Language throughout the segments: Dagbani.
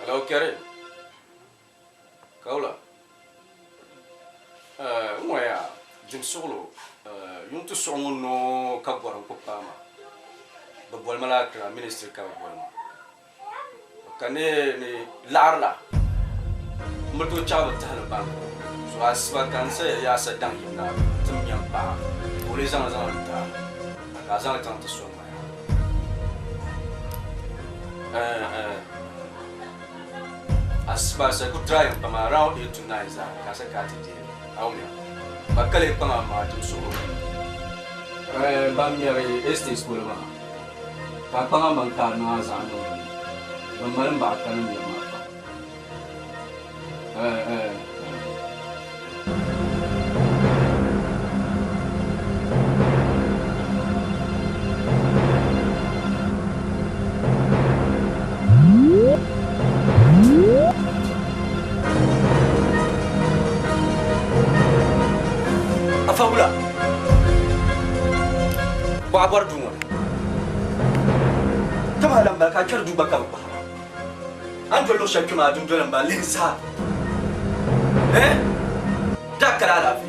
Hello, Kerry. Kaula. Eh, n waya jim suɣulo eh, yuŋ ti suɣu ŋɔ noo ka gɔrim ku paai ma. Bɛ boli ma la Accra ministry ka bɛ boli ma. Ka ni ni laɣiri la m bi tooi chaɣ bi tahili bank so asiba ka n saya yaasa daŋ yim na ti m nya m paɣa ka o lee zaŋ li zaŋ li ti a ka a zaŋ li chaŋ ti sɔŋ ma yaa. Eh eh asiba sa ku try m pam around 8 to 9 zaa ka a sa ka a ti deei li a wumya ba ka lee kpaŋ a maŋa tim suɣuro. Eh ban mɛri estates polo maa. Ka a kpaŋ amaŋ ka a niŋ a zaɣ niŋ bɛ ni. Bɛ mali m baɣa kani niriba maa pam. Eh, eh, eh. Afa wula, bɔɣa bɔri duu ŋɔ ni. Kama lan bala ka a kpɛri duu gba ka bi kpahira. A ni doli luɣ shɛli kpɛ maa dundoli m-bala lihi zaa. Eh? Daa kali alaafee.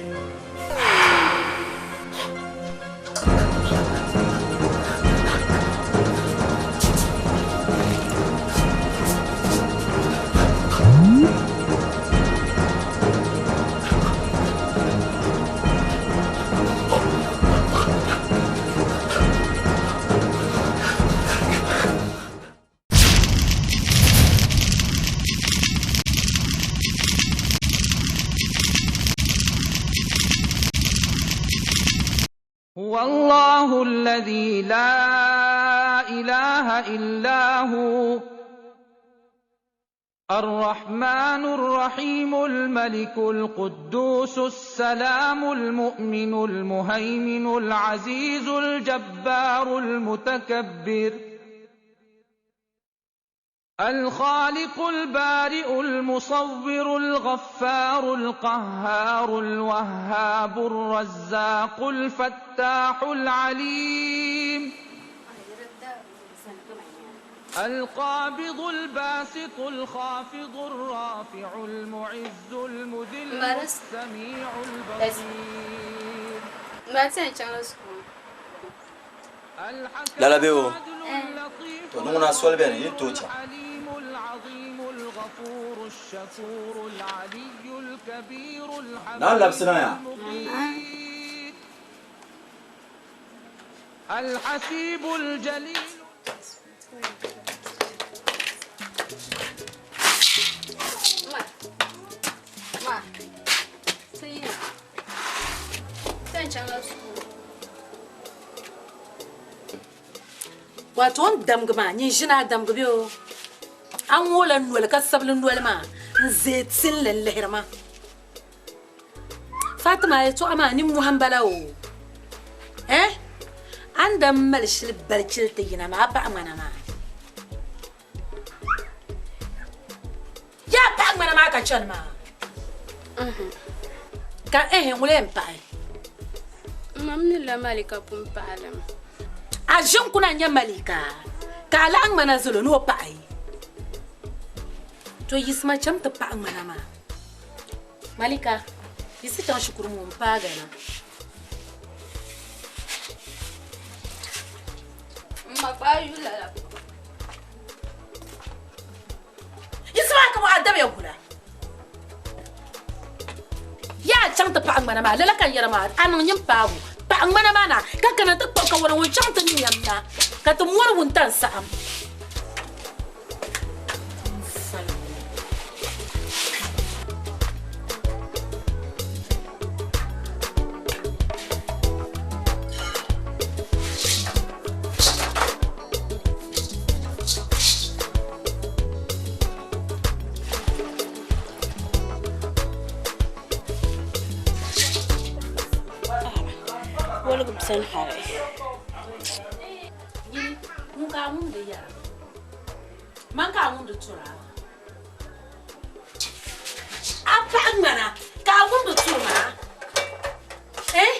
هو الله الذي لا إله إلا هو الرحمن الرحيم الملك القدوس السلام المؤمن المهيمن العزيز الجبار المتكبر الخالق البارئ المصور الغفار القهار الوهاب الرزاق الفتاح العليم القابض الباسط الخافض الرافع المعز المذل السميع البصير Lala bee o? To ni ŋuna soli beni yi ni tooi chaŋ. Naa labisina yaa. Wato o ni damgi maa, nyin ʒini a damgi bee o? A ŋoola noli ka sabili noli maa n-zee tinli n-lihiri ma. Fatima, a yɛtɔɣa maa nimmohi m-bala o. Eh? A ni daa mali shili balichili ti yina maa, a paɣa ŋmana maa. Yaa paɣa ŋmana maa ka chani maa. Ka ehe ŋuli yɛn paɣi. M ma mi la Malika pun paɣi li mi. A ʒin kuna n-nyɛ Malika ka a lahi ŋmana zalo ni o paɣi. To yiɣisima cham ti paɣi ŋmana maa. Malika, yiɣisi chaŋ shikuru ŋɔ m-paagi na. Ma gba a yuli lala. Yiɣisimi a ka bɔ a dabiya gula. Yaa chaŋ ti paɣi ŋmana maa, lala ka n yɛri maa, a niŋ nyin paabu. Paɣi ŋmana maa na, ka kana ti kpuɣi kawana ŋun chaŋ ti niɛm na, ka ti mɔri wuntaŋ saɣim. Woligim sani hali. Nyini, ŋun ka a ŋumdi yɛra? Man ka a ŋumdi tura? A paɣa ŋmana ka a ŋumdi turi maa? Eh?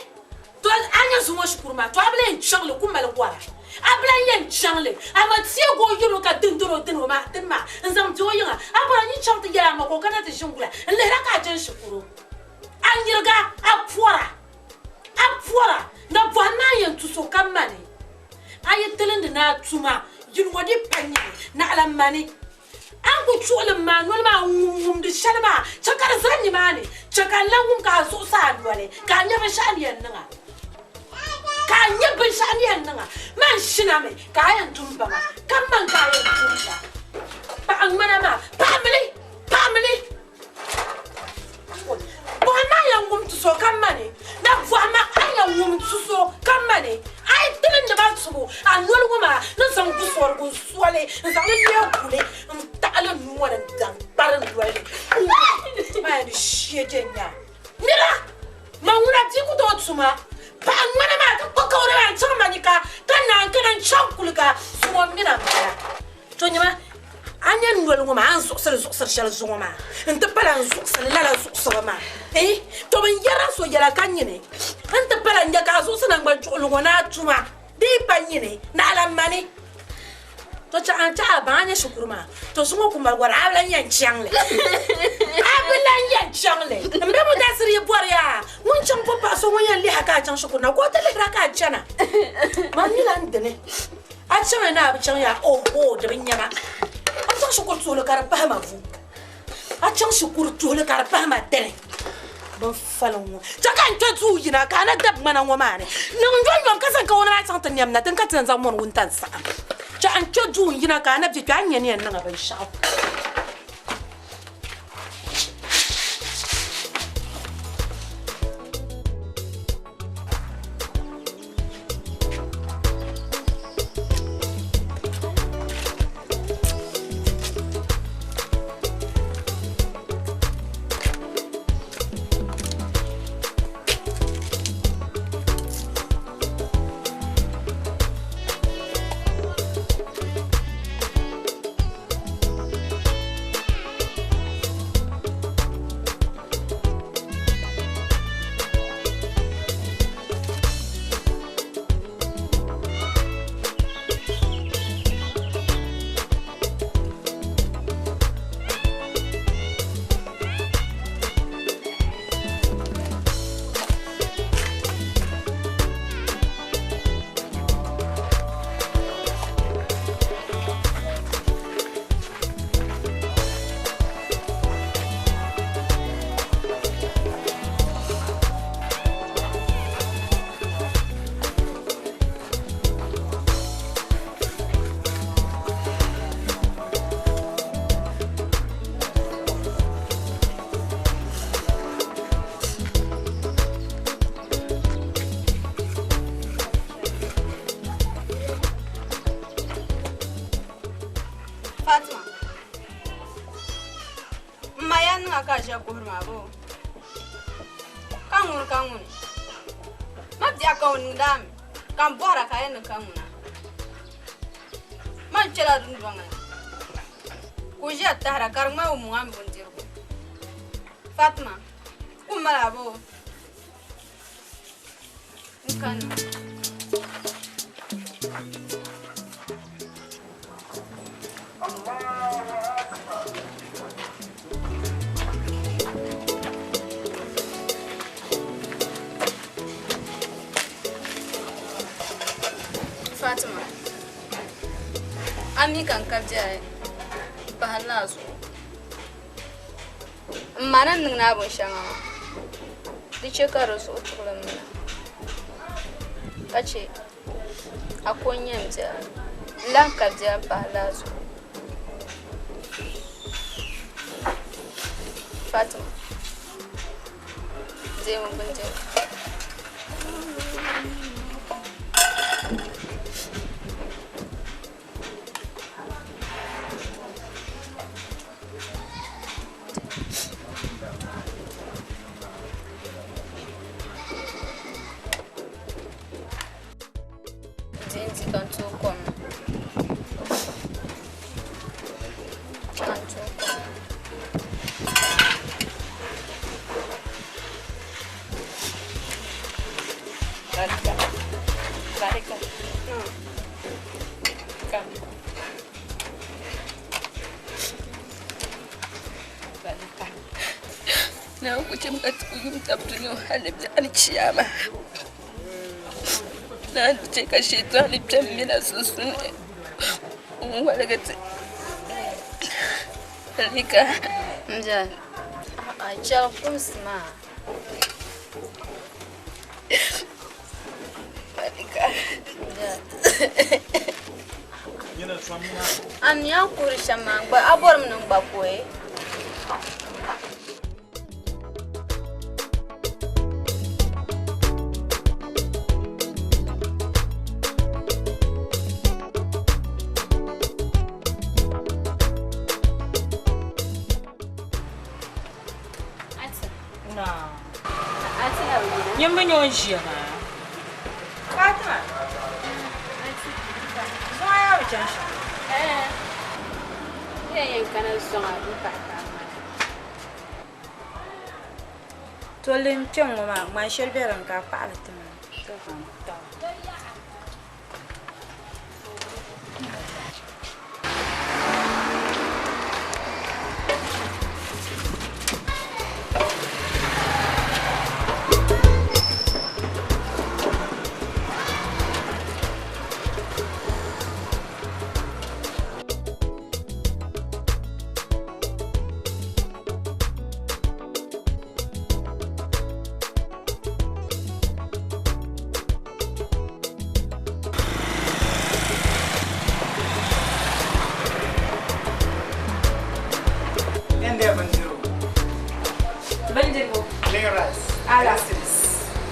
To a nya zuŋɔ shikuru maa, to a bi lahi chaŋ li ku mali gɔra. A bi lahi yɛn chaŋ li, amaa teegi o yɛl o ka dindin o dini o maa dini maa n-zaŋ di o yiŋa. A bɔra nyin chaŋ ti yɛli a ma ka o kana ti ʒini gula n-lihira ka a chani shikuru. A nyiriga, a pɔra, a pɔra, na bɔhim maa yɛn tu so ka mani. A yi tilindi ni a tuma, yini ŋɔ di pa nyini, naɣila mani. A ni ku chuɣili m maa noli maa n-ŋum ŋumdi shɛli maa, chɛ ka di zani nimaani. Chɛ ka n lan wum ka a zuɣusaa noli, ka a nya binshɛɣu ni yɛn niŋ a. Ka a nya binshɛɣu ni yɛn niŋ a. Man shinami ka a yɛn tum ba maa, ka man ka a yɛn tum ba. Paɣa ŋmana maa, paɣimili, paɣimili. Bɔhim a yɛn wum ti so ka mani, na bɔhim a yɛn wum ti so ka mani. A yi tilindi ba tubu, a noli ŋɔ maa ni zaŋ gusorigu n-soli n-zaŋ li leei guli n-taɣi li nuu ŋɔ ni n-daŋ kpari n noli ni. Maa yɛn di shee je nya. Nira, man ŋuna bia ku tooi tuma. Paɣa ŋmana maa ka kpa kawana maa n-chaŋ manyika ka naan kana n-chaŋ kuliga zuŋɔ mina m-bala. To nyama, a nya noli ŋɔ maa, a ni zuɣusiri zuɣusiri shɛli zuŋɔ maa, n ti pala n zuɣusiri lala zuɣusibu maa. Eeh, to bin yɛrila so yɛla ka nyini, n ti pala n nya ka a zuɣusi naŋgban chuɣili ŋɔ ni a tuma di yi pa nyini, naɣila mani. To chɛ a ni chɛ a baŋ a nya shikuru maa, to zuŋɔ ku mali gɔri, a bi lan yɛn chaŋ li. A bi lan yɛn chaŋ li. M be Mudasiri yi bɔri yaa, ŋun chaŋ po paɣ so ŋun yɛn lihi a ka a chaŋ shikuru na, ka o ti lihira ka a chana. Man mi la n dini. A chaŋ ya ni a bi chaŋ ya, oho, di bi nyama. A chaŋ shikuru tuhili ka di pahi ma vu. A chaŋ shikuru tuhili ka di pahi ma dini. Bin faliŋ ŋɔ. Chɛ ka n kpe duu yina ka a na dabi ŋmana ŋɔ maa ni. Niŋ yomyom ka zaŋ kawana maa chaŋ ti nɛm na din ka ti yɛn zaŋ mɔni wuntaŋ saɣim. Chɛ n kpe duu yina ka a na be kpe a ni nya ni yɛn niŋ a binshɛɣu. Fatima, m ma ya niŋa ka a ʒiya kuhiri maa boo? Ka ŋuni ka ŋuni? Ma biɛɣu ka o niŋdi a mi, ka m bɔhira ka a yɛn niŋ ka ŋuna. Man kpɛla dundɔŋ ni ka o ʒiya tahira ka di ŋmani o muŋa mi bindirigu. Fatima, kum mali a boo? N kanna. Fatima. A mi ka n ka biɛhi m-pahi lala zuɣu. M ma ni niŋdi a binshɛŋa maa, di chɛ ka di zuɣu tuɣili m mina, ka chɛ a ko n-nyɛ m biɛla. N lahi ka biɛla m-pahi lala zuɣu. Fatima, deemi bindirigu. Di n-di ka n tooi kom ka n tooi kom. Barika. Barika. Kam. Barika. Naawuni ku chɛ mi ka ti ku yum tab dunia ŋɔ hal ni biɛɣu ni chiyaama. Naawuni di chɛ ka Shiintɔɣili kpe m mina sunsuuni n-woligi ti. Barika. M bia, a chɛli kumsi maa. A mi a ni kuhiri shɛm maa a bɔrimi ni n gba kuhi? Nyimbi nyɛ o ni ʒiya maa. Fatima, zuŋɔ yaa bi chaŋ shɛm? Ɛɛh, n yɛn kana zuŋɔ m-pahi paɣa maa. Tolli n kpɛŋ ŋɔ maa, ŋmani shɛli be dini ka a paɣili ti ma. Bindirigu. Plain rice. Ala. Three cedis.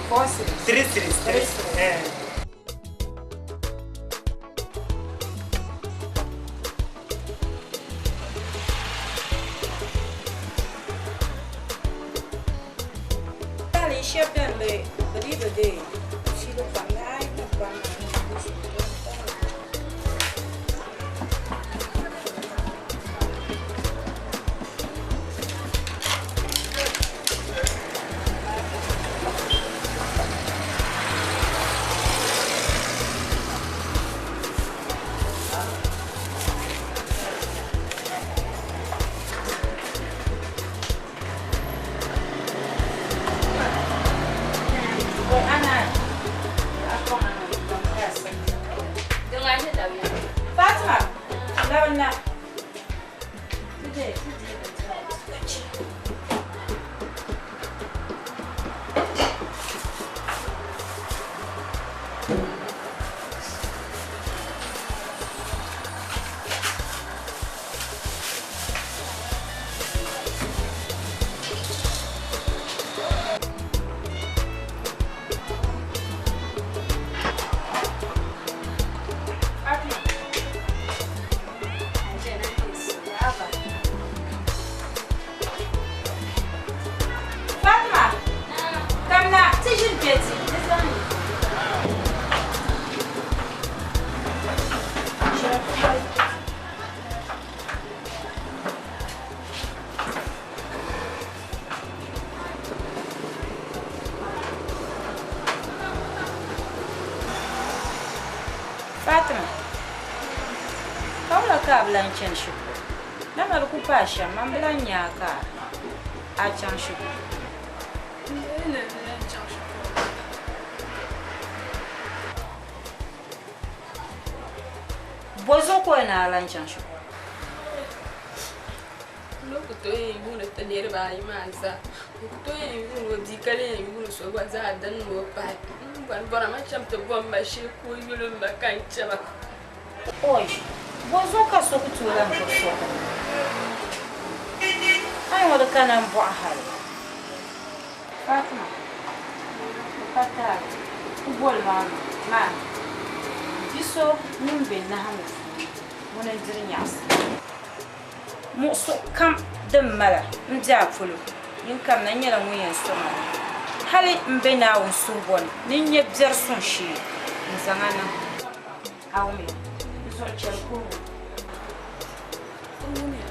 Four cedis. Three cedis. Three cedis. Eh. Dali shɛba bɛn bi bɛ dii bi deei shili pam ni a yi ni pam Fatima, labina. Fatima, kamina ti ʒini kpe ti. Fatima, ka wula ka a bi lan chani shikuru? Dama di ku paai shɛm, man bi lan nya a ka a chaŋ shikuru. Bɔzuɣu ka o yɛn a lan chaŋ shikuru? N ku tooi yɛn yuuni ti niriba ayi maa zaa. N ku tooi yɛn yuuni o bia ka lee yɛn yuuni so gba zaa dini ni o pahi. M bɔri bɔra ma cham ti bom ma shee ka o yuli m ma ka n chɛ ba. Oi! Bɔzuɣu ka so ku tooi lan gbubi so gbini? A yi ŋɔ di kana m-bɔɣi hali. Fatima, di pa taali, ku boli ma maa bi so ŋun be nahiŋgu puuni ŋuni n-diri nyaɣisim. Muɣisigu kam din mala m-be a polo, nyin kamina n-nyɛla ŋun yɛn sɔŋ a ni. Hali m be Naawuni suhubɔ ni ni n nya biɛri suŋ shee n-zaŋ a niŋ. A wumya? Di zuɣu chɛli kuhigu. N wumya,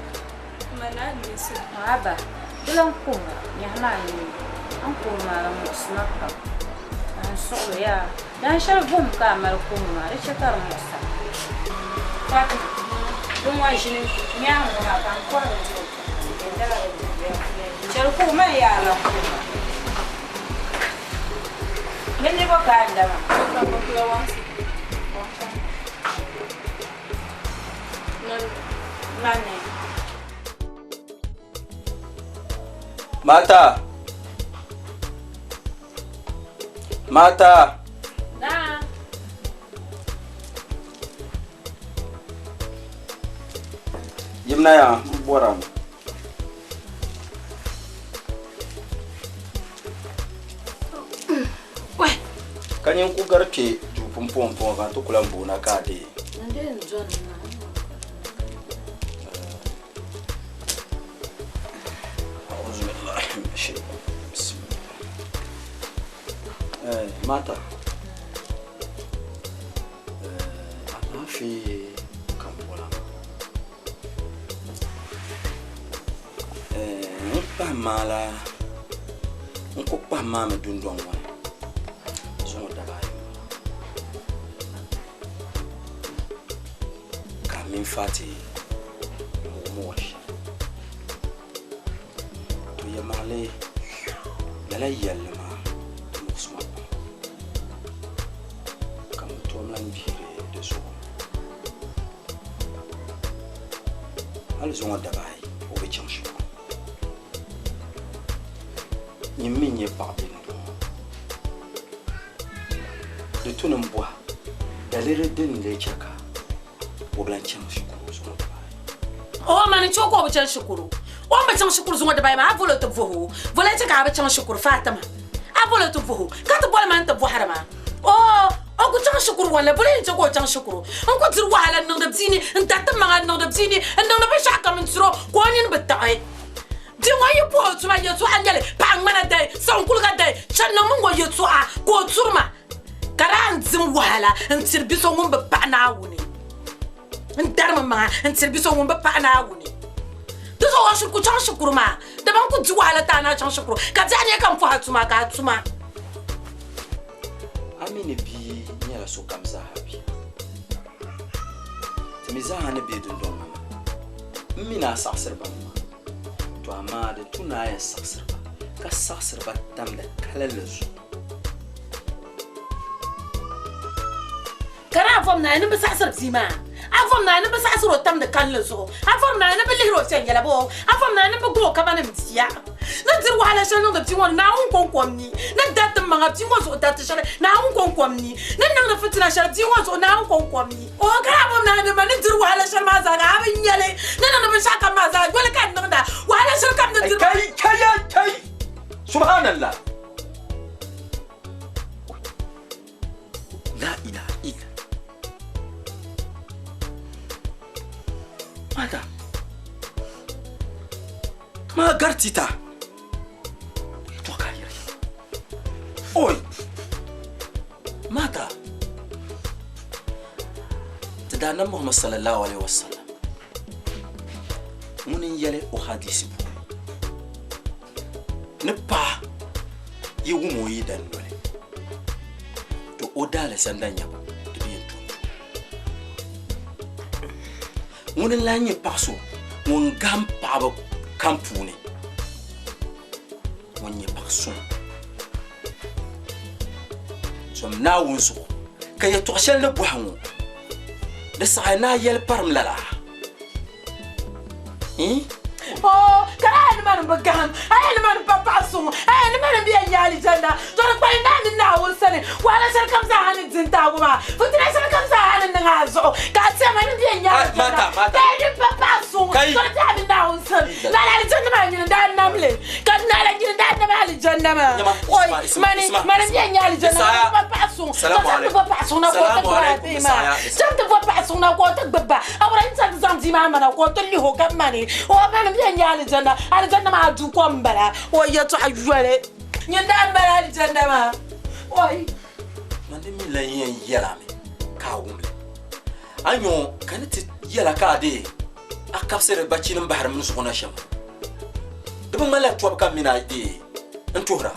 m ma Naa Neesim. Aba, di lan kuhira, nyahi maa n-nyɛ a ni kuhiri maa di muɣisi ma pam. Ka n suɣili yaa, dahin shɛli vuhim ka a mali kuhiri maa, di chɛ ka di muɣis a. Fatima, din ŋɔ ʒini nyaaŋa ŋɔ maa ka n kɔri bindirigu Chɛli kuhi ma n-yaa lan kuhira. Bindirigu ka a ni da maa? Mata! Mata! Naa! Yimna ya n bɔra mi. Ka nyin ku gari kpe duu pumpɔŋ ka n ti ku lan boona ka a deei. Mata, alaafee ka n bɔra. N kpahim maa la, n ku kpahim maa mi dundɔŋ ŋɔ ni zuŋɔ daba ayi m-bala ka a mini Fati muɣimuɣi shɛli. To yɛlimaŋli lala yɛlli maa di muɣisi ma pam ka m bi tom lan gbihiri di zuɣu. Hali zuŋɔ daba ayi o bi chaŋ shikuru. Nyin mi n-nyɛ paɣ bɛ ni ŋɔ. Di tu ni m bɔhi daliri din lee chɛ ka o bi lan chaŋ shikuru zuŋɔ daba ayi. O ma ni chɛ o ka o bi chaŋ shikuru. O ni bi chaŋ shikuru zuŋɔ daba ayi maa, a bol o ti bɔh o. Voli chɛ ka a bi chaŋ shikuru, Fatima. A bol o ti bɔh o, ka ti boli ma n-ti bɔhiri ma. Oo, o ku chaŋ shikuru walla, boli n-chɛ ka o chaŋ shikuru. N ku diri wahala n-niŋdi bia ni, n dariti maŋa n-niŋdi bia ni, n-niŋdi binshɛɣukam n-tiri o ka o nini bi taɣi. Bia ŋɔ yi puhi o tuma yɛtɔɣa n-nyɛ li, paɣa ŋmana dayi, saɣinkuliga dayi, chani niŋmi ŋɔ yɛtɔɣa ka o turi ma, ka daa n dim wahala n-tiri bi so ŋun bi paɣi Naawuni. N darimi maŋa n-tiri bi so ŋun bi paɣi Naawuni. Di zuɣu o shiri ku chaŋ shikuru maa, dama n ku di wahala ti a ni a chaŋ shikuru, ka biɛɣu nyɛ ka m puhi a tuma ka a tuma. A mi ni bia nyɛla sokam zaaha bia. Ti mi zaaha ni be dundɔŋ ŋɔ ni. M mi ni a saɣisiri ba ŋɔ maa. To amaa di tu ni a yɛn saɣisiri ba, ka saɣisiri ba tamdi kalinli zuɣu. Ka daa vom naai ni bɛ saɣisiri bia maa, a vom naai ni bɛ saɣisiri o tamdi kalinli zuɣu, a vom naai ni bɛ lihiri o viɛnyɛla bɔ, a vom naai ni bɛ gbubi o kamani m bia. Ni diri wahala shɛli niŋdi bia ŋɔ ni, Naawuni kɔŋko m-mi. Ni dariti m maŋa bia ŋɔ zuɣu dariti shɛli, Naawuni kɔŋko m-mi. Ni niŋdi fitina shɛli bia ŋɔ zuɣu, Naawuni kɔŋko m-mi. O ka daa vom naai ni ma ni diri wahala shɛli maa zaa ka a bi nya li, ni niŋdi binshɛɣu kam maa zaa yoli ka n niŋda, wahala shɛli kam ni diri. Kai, kai, kai! Subhanallah! La ilaha illa. Mata. Kama gartita. To ka yɛrɛ. Oi. Mata. Ti daa na Muhammad sallallahu alaihi wasallam. Ŋuni n yɛli o hadisi puuni. Ni paɣa yi wum o yidan noli, to o daalizanda nyabu di bi yɛn tum tuma. Ŋuni n-lahi nyɛ paɣ so ŋun gahim paɣaba kam puuni, ŋun nyɛ paɣ suŋ. Zom Naawuni zuɣu ka yɛtɔɣ shɛli ni bɔhi ŋɔ. Di saɣi ni a yɛli parim lala. Ii? Oh, ka a yɛli ma ni bi gahim, a yɛli ma ni pa paɣa suŋ, a yɛli ma ni bɛ yɛn nyɛ alijanna. To di kpalim daa mini Naawuni sani, wahala shɛli kam zaa ha ni di n-taagi maa, fitina shɛli kam zaa ha ni niŋ a zuɣu, ka a teei ma ni bɛ yɛn nyɛ alijanna. Ka yi ni pa paɣa suŋ, to di daa mini Naawuni sani, lala alijanna maa nyini daa nam li, ka lala nyini daa nam alijanna maa. Oi, mani, mani bɛ yɛn nyɛ alijanna, mani pa paɣa suŋ, to chaŋ ti bo paɣa suŋ na ka o ti gbubi a bihi maa, chaŋ ti bo paɣa suŋ na ka o ti gbubi ba. A bɔra yi chaŋ ti zaŋ bia maa mana ka o ti lihi o ka mani o mani bɛ nyɛ alijanna, alijanna maa du kom m-bala o yɛtɔɣa yoli nyin daa m-bala alijanna maa oi. Man di mi lan yɛn yɛl a mi ka a wum li. A nya o ka ni ti yɛl a ka a deei a kabisiri bachinim bahiri m zuɣu na shɛm ŋɔ, di bi ŋmanila tɔbu ka m mini a deei n-tuhir a.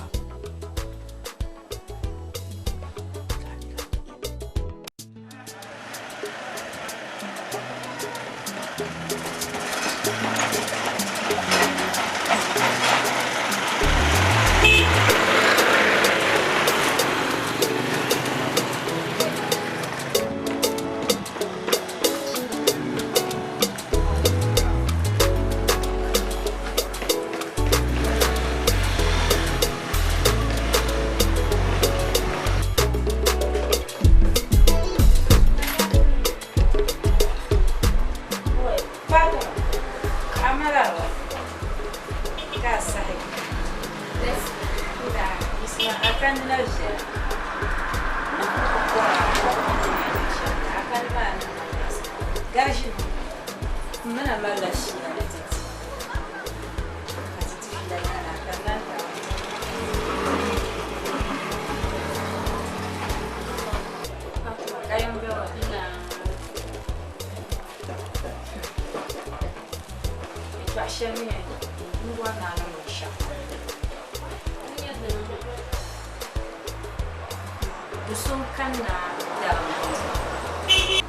Do so n-kanna darim bindirigu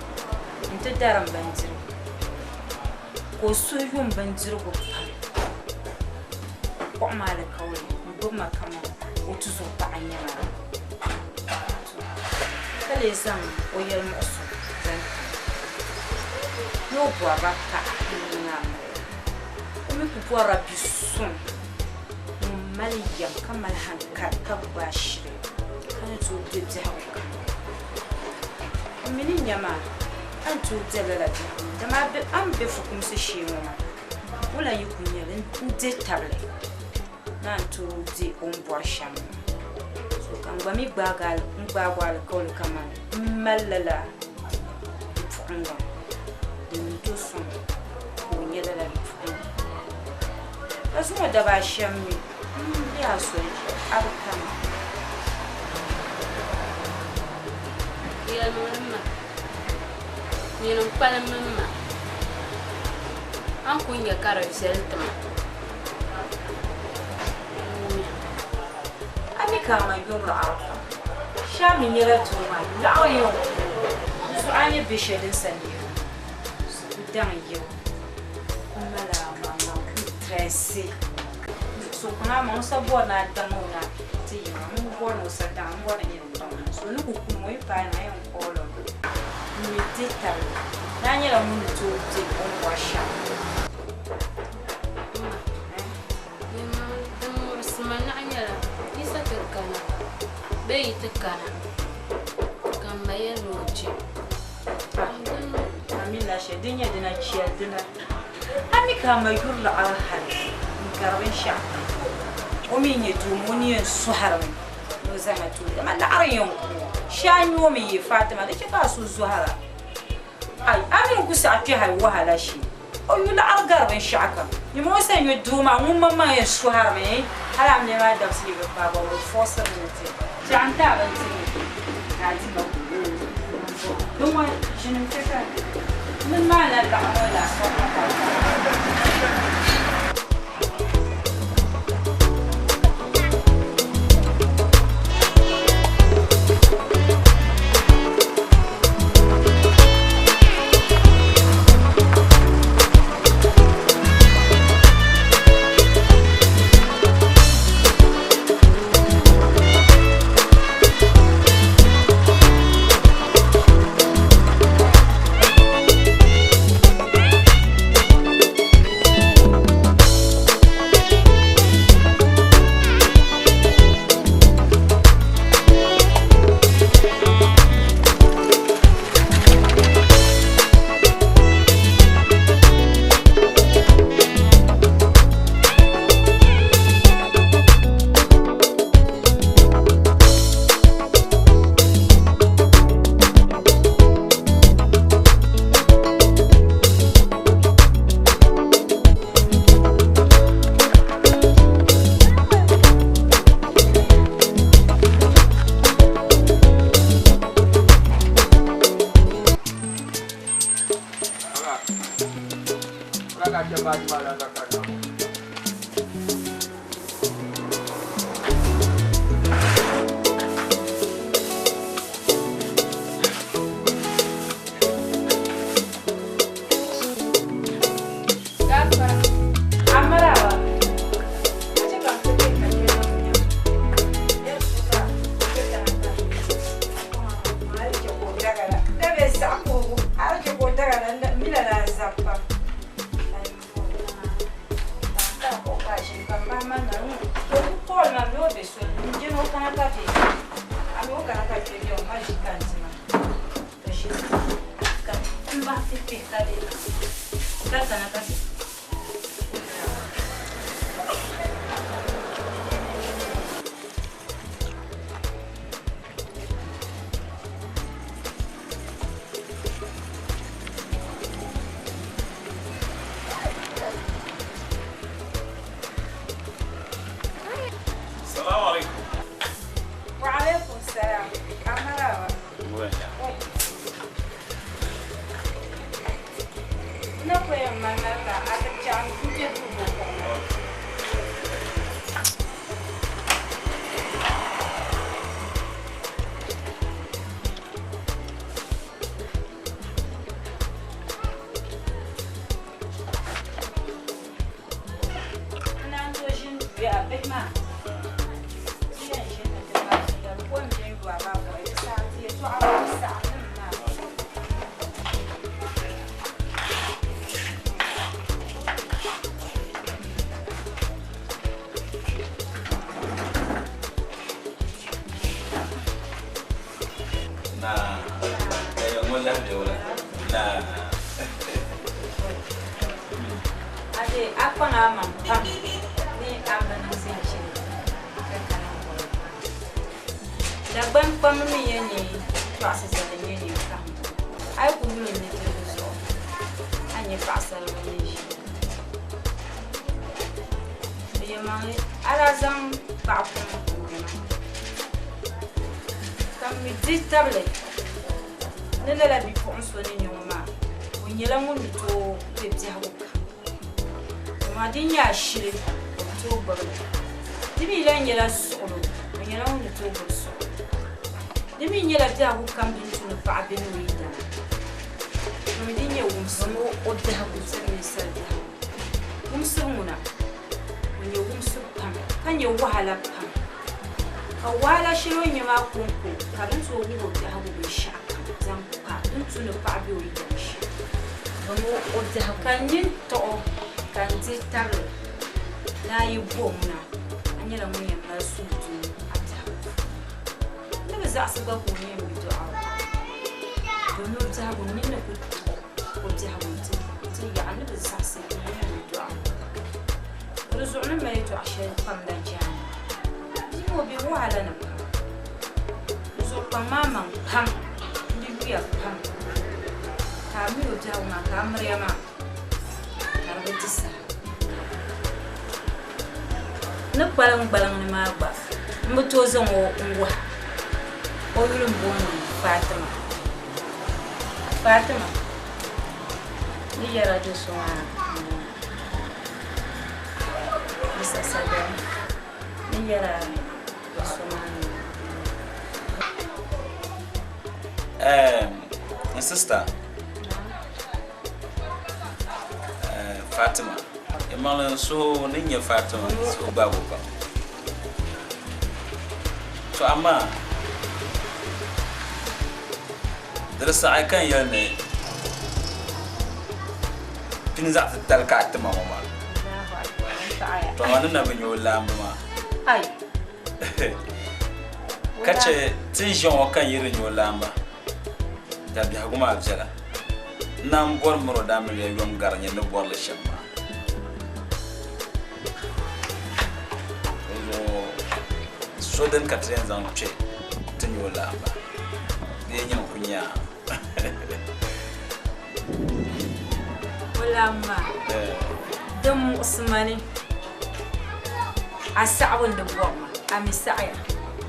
nti darim bindirigu ka o suhu yum bindirigu pam kpuɣi ma alikauli n-gbubi ma kaman o tuzuɣupaɣa n-nyɛ ma la. Ka lee zaŋ o yɛlimuɣiso zaŋ ti ma ni o bɔrila paɣa n-niŋ a maliya. O mi kul bɔrila bi suŋ ŋun mali yɛm ka mali hankali ka gbaai shiri ka ni tooi be biɛhigu kam. M mi ni nya maa, a ni tooi be lala biɛhigu ni, dama a ni be fukumsi shee ŋɔ maa, wula yi kul nyɛ li n-dihi tabili ni a ni tooi be o ni bɔri shɛm maa. So ka n gba mi gbaag o alikauli kaman m mali lala bipuɣiŋga din ni tooi sɔŋ ka o nya lala bipuɣiŋga. Ka zuŋɔ daba ashɛm mi m-be a soli a bi kana. Yɛlimaŋli ma, nyini n-kpalim m ma, a ni kul nya ka di viɛli ti ma. A mi ka a ma yuri liɣiri pam. Shee mi nyɛla doo maa liɣiri yɛn ku o. Di zuɣu a ni be shɛli din sa neebu so ku daŋ yibu ku mali a maŋmaŋ intirɛsi. So kpaŋ a maŋ o sa bɔri ni a daŋ o na ti yiŋa ŋun bi bɔri ni o sa daŋ a, ŋun bɔri ni nyini n-daŋ o. So ni ku kuni o yi paai na a yɛn kooli o mi. M mi dihi tabili ni a nyɛla ŋun ni tooi be o ni bɔri shɛm. Yɛlimaŋli, din muɣisi ma naɣ nyɛla Yisa ti kana bee yi ti kana ka m ma yɛli ni o je. A mi la shɛli din nyɛ dina chɛli dina. A mi ka a ma yuri liɣiri hali n-gari binshɛɣu kam. O mi nyɛ doo maa o ni yɛn sɔhirimi ni o zaŋ a ti o dama liɣiri n-yɛn ku o. Shee a nyo mi ye Fatima di chɛ ka a so zɔhira. Ai, a mi n-ku saɣi kpe hali wahala shee. O yu laɣiri gari binshɛɣu kam. Nyama o sa nyo doo maa ŋun maŋmaŋ yɛn sɔhirimi hali amiliya maa dabisili bi paai gba o fɔɔsirimi ni ti chaɣ n-ti a bindirigu ka a di ba. Din ŋɔ ʒini n-kpe ka mini maa na laɣim ŋɔ laasabu ka a di. baaji maa daa ka ka Salamu alaikum. Wa alaikum salam. Amaraba. Na koyan malmalka a ti chaŋ n-kpe dubu kuɣu. N naan tooi ʒini duya a bihi maa. Ti yɛn ʒini ni ti mali shɛli, ko m-be n yua maa bɔhi di saha ti yɛltɔɣa maa saɣim nim maa. Na, eh, ŋun lahi be wula. Na. Ade a kpaŋ a maŋ pam ni a bi niŋ zinchili ka kana m-bɔri ma. Dagban kpamba mi yɛn ni tɔɣisi zali nyɛ ninkahim. A yi ku yuli n nudirigu zuɣu, a ni nya paɣisaribila ni ʒiya. Di yɛlimaŋli, a daa zaŋ paɣa kuŋ n-nyɛ ma, ka m mi dihi tabili ni lala bipuɣin so ni nyɛ ŋɔ maa, o nyɛla ŋun ni tooi be biɛhigu kam. Amaa di nyɛ ashili, o bi tooi gbubi li. Di mi lahi nyɛla suɣilo, o nyɛla ŋun ni tooi gbubi suɣilo. Di mi nyɛla biɛhigu kam din tu ni paɣa be ni o yidana. Domi di nyɛ wumsibu o biɛhigu tiri ninsal biɛhigu. Wumsibu ŋuna, o nyɛ wumsibu pam ka nyɛ wahala pam. Ka wahala shɛli o ni nyɛ maa kɔŋko ka din tooi wuhi o biɛhigu binshɛɣu kam zaŋ kpa din tu ni paɣa be o yidana shɛm. Domi o biɛhigu. Ka n nini tuɣi o ka n dihi tabili ni a yi bo ŋuna, a nyɛla ŋun yɛn mali suhudoo a biɛhigu puuni. N ni bi zaɣisi gba ka o nyɛ m bidɔɣiro, domi o biɛhigu n nini ni ku tuɣi o biɛhigu nti yaɣi. N ni bi zaɣisi ka o nyɛ m bidɔɣiro. Di zuɣu ni mali yɛtɔɣ shɛli pam la jaani. Bia ŋɔ be wahala ni pam. Di zuɣu kpaŋ maa maŋ pam, n di yuya pam. Ka a mi o biɛhigu maa, ka a miriya maa ka di bi di saha. N ni kpalim gbaliŋ ni maa gba, m bi tooi zaŋ o n-wahi. O yuli m-booni Fatima. Fatima, n ni yɛra do so maa m-bɔŋɔ. Bisa Sadam, n ni yɛra do so maa m-bɔŋɔ. N sister, Fatima, yɛlimaŋli n suhu ni nyɛ Fatima n suhu gbaagi o pam. To amaa di di saɣi ka n yɛli ni pini zaɣ titali ka a ti ma ŋɔ maa. To amaa ni na bi nya o laamba maa. Ka chɛ ti ni ʒiya ŋɔ ka n yi di nya o laamba, dabiɛhigu maa viɛla. N naan bɔri miri o daamiliya yom gari nyini ni bɔri li shɛm maa. Dinzuɣu so dini ka ti yɛn zaŋ kpe ti nya o laamba bee nyini ku nya a. O laamba maa, din muɣisi ma ni a saɣibu n-di bɔri ma, a mi saɣiya.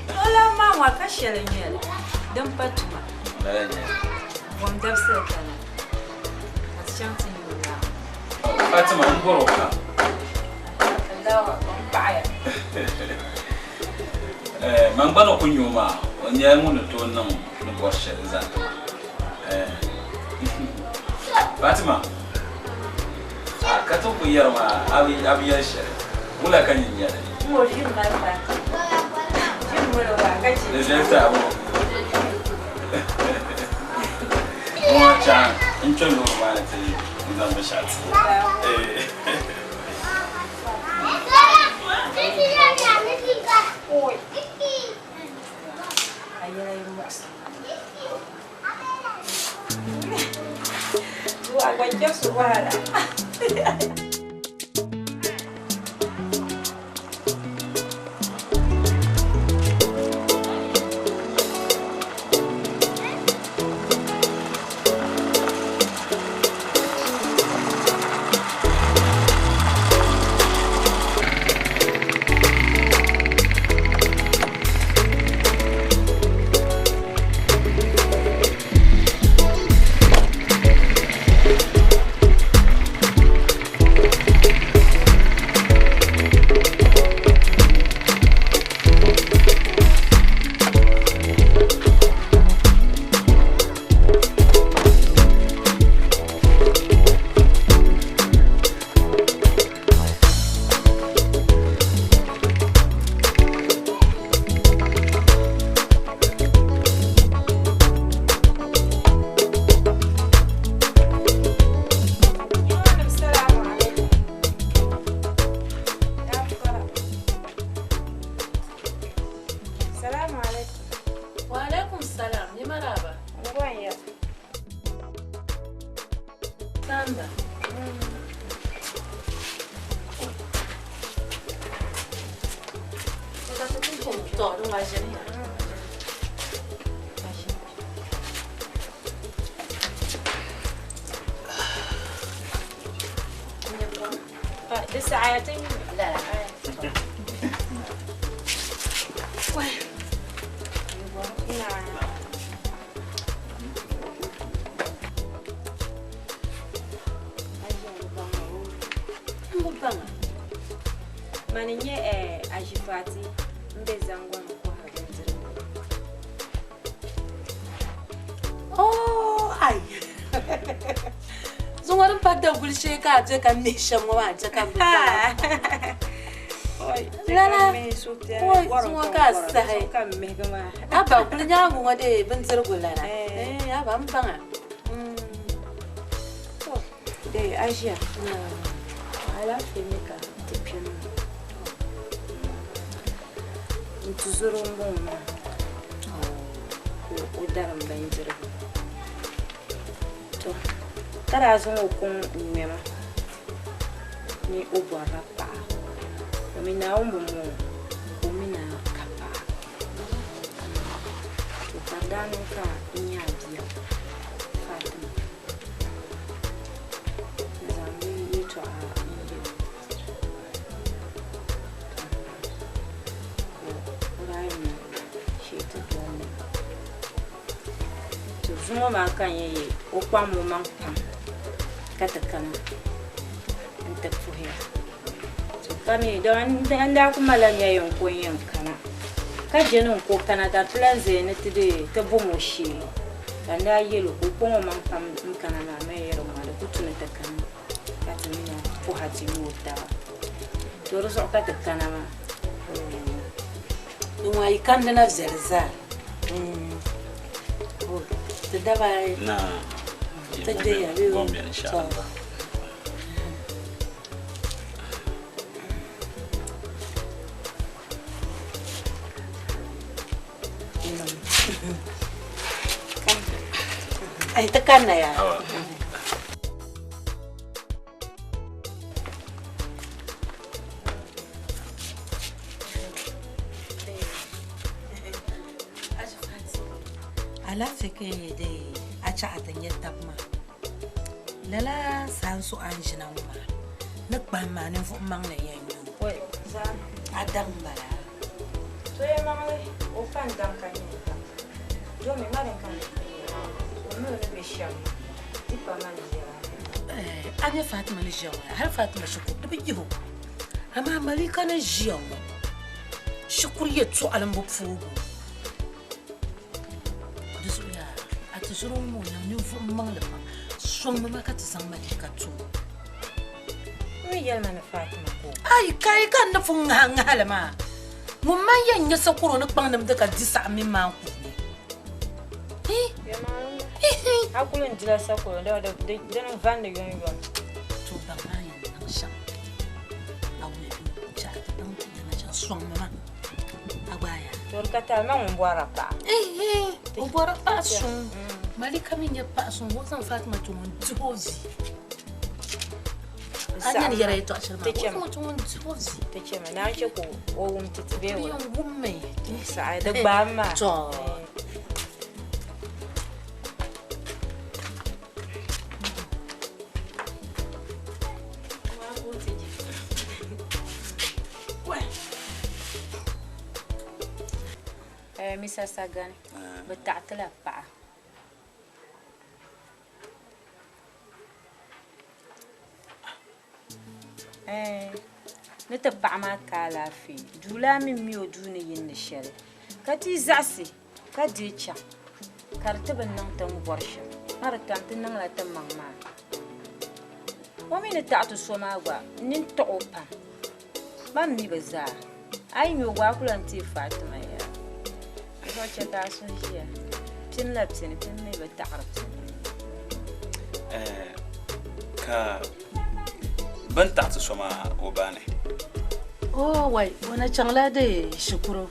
O laamba maa ŋɔ ka shɛli n-nyɛ li, din pa tuma. Lala n-nyɛ li. Bom dabisili kana ka ti chaŋ ti nya o laamba. Fatima, n bɔri o pam. Allahu akbar, m paɣiya. Man gba ni ku nya o maa, o nyɛla ŋun ni tooi niŋ ni bɔri shɛli zaŋ ti ma. Fatima, a ka ti ku yɛri maa, a bi yɛli shɛli. Wula ka nyin nyɛli? N ŋɔ ʒim mali Fatima. Ʒim mali o maa ka chɛ. Di viɛli ti a bo. Ŋɔ chaŋ n kpe loori maa ni ti zaŋ binshɛɣu ti. A yɛla yi muɣisi. Zuwa gba chɛbisi wahala. Salamu alaikum. Wa alaikum salam. Ni maraba. Ngwan ya. Sanda. To, dun ga jini ya. Di saɣaya ti La. N bi baŋa. Mani n-nyɛ Aʒifati m-be Zangɔni kɔhiri bindirigu. Oh, ai. Zuŋɔ din pa daguli shee ka a be ka mihi shɛm ŋɔ maa che ka m bi baŋa. Lala, oi, zuŋɔ ka a sahi. Aba, kuli nyaangu ŋɔ dee bindirigu lana. Aba, m baŋa. Dee, a ʒiya. Alaafee mi ka ti kpɛm. N tuzoro m-bɔŋɔ maa. Ka o darim bindirigu. To, ka daa zaŋ o kuŋ n-ŋmɛma ni o bɔrila paɣa. Domin Naawuni bi mɔŋ o, ka o mi na ka paɣa. To, ka di daa niŋ ka n nya a bia Fatima. N zaŋ di yɛltɔɣa n-yɛli o. Ka o daa yɛli shee ti doli li. To, zuŋɔ maa ka n yɛn ye o kpaŋ o maŋ pam ka ti kana n-ti puhiya. To, ka mi dama n daa ku malila nya yɛn ko n yɛn kana. Ka je ni n ko kana ka ti lan zaya ni ti dee ti bom o shee. Ka n daa yɛl o ka o kpaŋ o maŋ pam n kana maa ma yɛri ŋɔ di ku tu ni ti kana ka ti mi na puha ti yooi taba. To, di zuɣu ka ti kana maa. Ŋɔ yi kandi na viɛli zaa. Ti daba ayi. Na. Ti gbeya bee o? Bom beni inshallah. Ai, ti kanna ya. Awa. Alaafee ka n yɛ dee a chaɣa ti nyɛ tabi maa. Lala saha n suhu a ni ʒina ŋɔ maa ni kpahim maa ninvuɣu maŋli n yɛn nyɛ o. A daŋ m-bala. To ya maŋli o pa n daŋ ka nyɛ n daŋ. Domi ma din ka ni o mi o ni be shɛm maa di pa ma ni yɛla. A nya Fatima ni ʒiya ŋɔ yaa, hali Fatima shikuru di bi yihi o. Amaa Malika ni ʒiya ŋɔ, shikuru yɛtɔɣili m-bi pooi o. Di zuɣu yaa, a ti zɔri o ŋɔ maa o niŋ ninvuɣ maŋli pam. Sɔŋmi ma ka ti zaŋ Malika ti o. O mi yɛli ma ni Fatima ka o. Ai, kai ka n ni pun ŋahi ŋahili maa. Ŋun man yɛn nya sakɔro ni kpaŋ nimdi ka di saɣim mini maan kuuni. A kuli n dila sakɔro dini n-vandi yomyom. To baŋ maa yɛn niŋ shɛm a wuya bɛ chɛ a ti baŋ ti dina shɛm sɔŋmi ma a gbaai ya. To di ka tali ma ŋun bɔrila paɣa. O bɔri paɣa suŋ. Malika mi nyɛ paɣa suŋ o zaŋ Fatima ti ŋun dihi o vi. A nya ni yɛra yɛtɔɣa shɛli maa o zaŋ ti ŋun dihi o vi. Ti chɛmi naan chɛ ka o wum ti ti bee O yɛn wummi. Saɣi di gbaam maa. To. Misa Sagani, bɛ taɣi ti la paɣa. Ni ti paɣa maa ka alaafee, duu laa mi mi o duu ni yindi shɛli, ka ti yi zaɣisi ka deei chaŋ, ka di ti bi niŋ ti ni bɔri shɛm, ka di tam ti niŋla ti maŋ maa. O mi ni taɣi ti so maa gba, n nini tiɣi o pam. Man mi bi zaa. A yi nya o gba, a ku lan teei Fatima yaa. Di zuɣu chɛ ka a suhu ʒiya. Pini la pini, pini mi bi taɣiri pini. Ka bɛ ni taɣi ti so maa o ba ni? Oo wai, o na chaŋla di shikuru.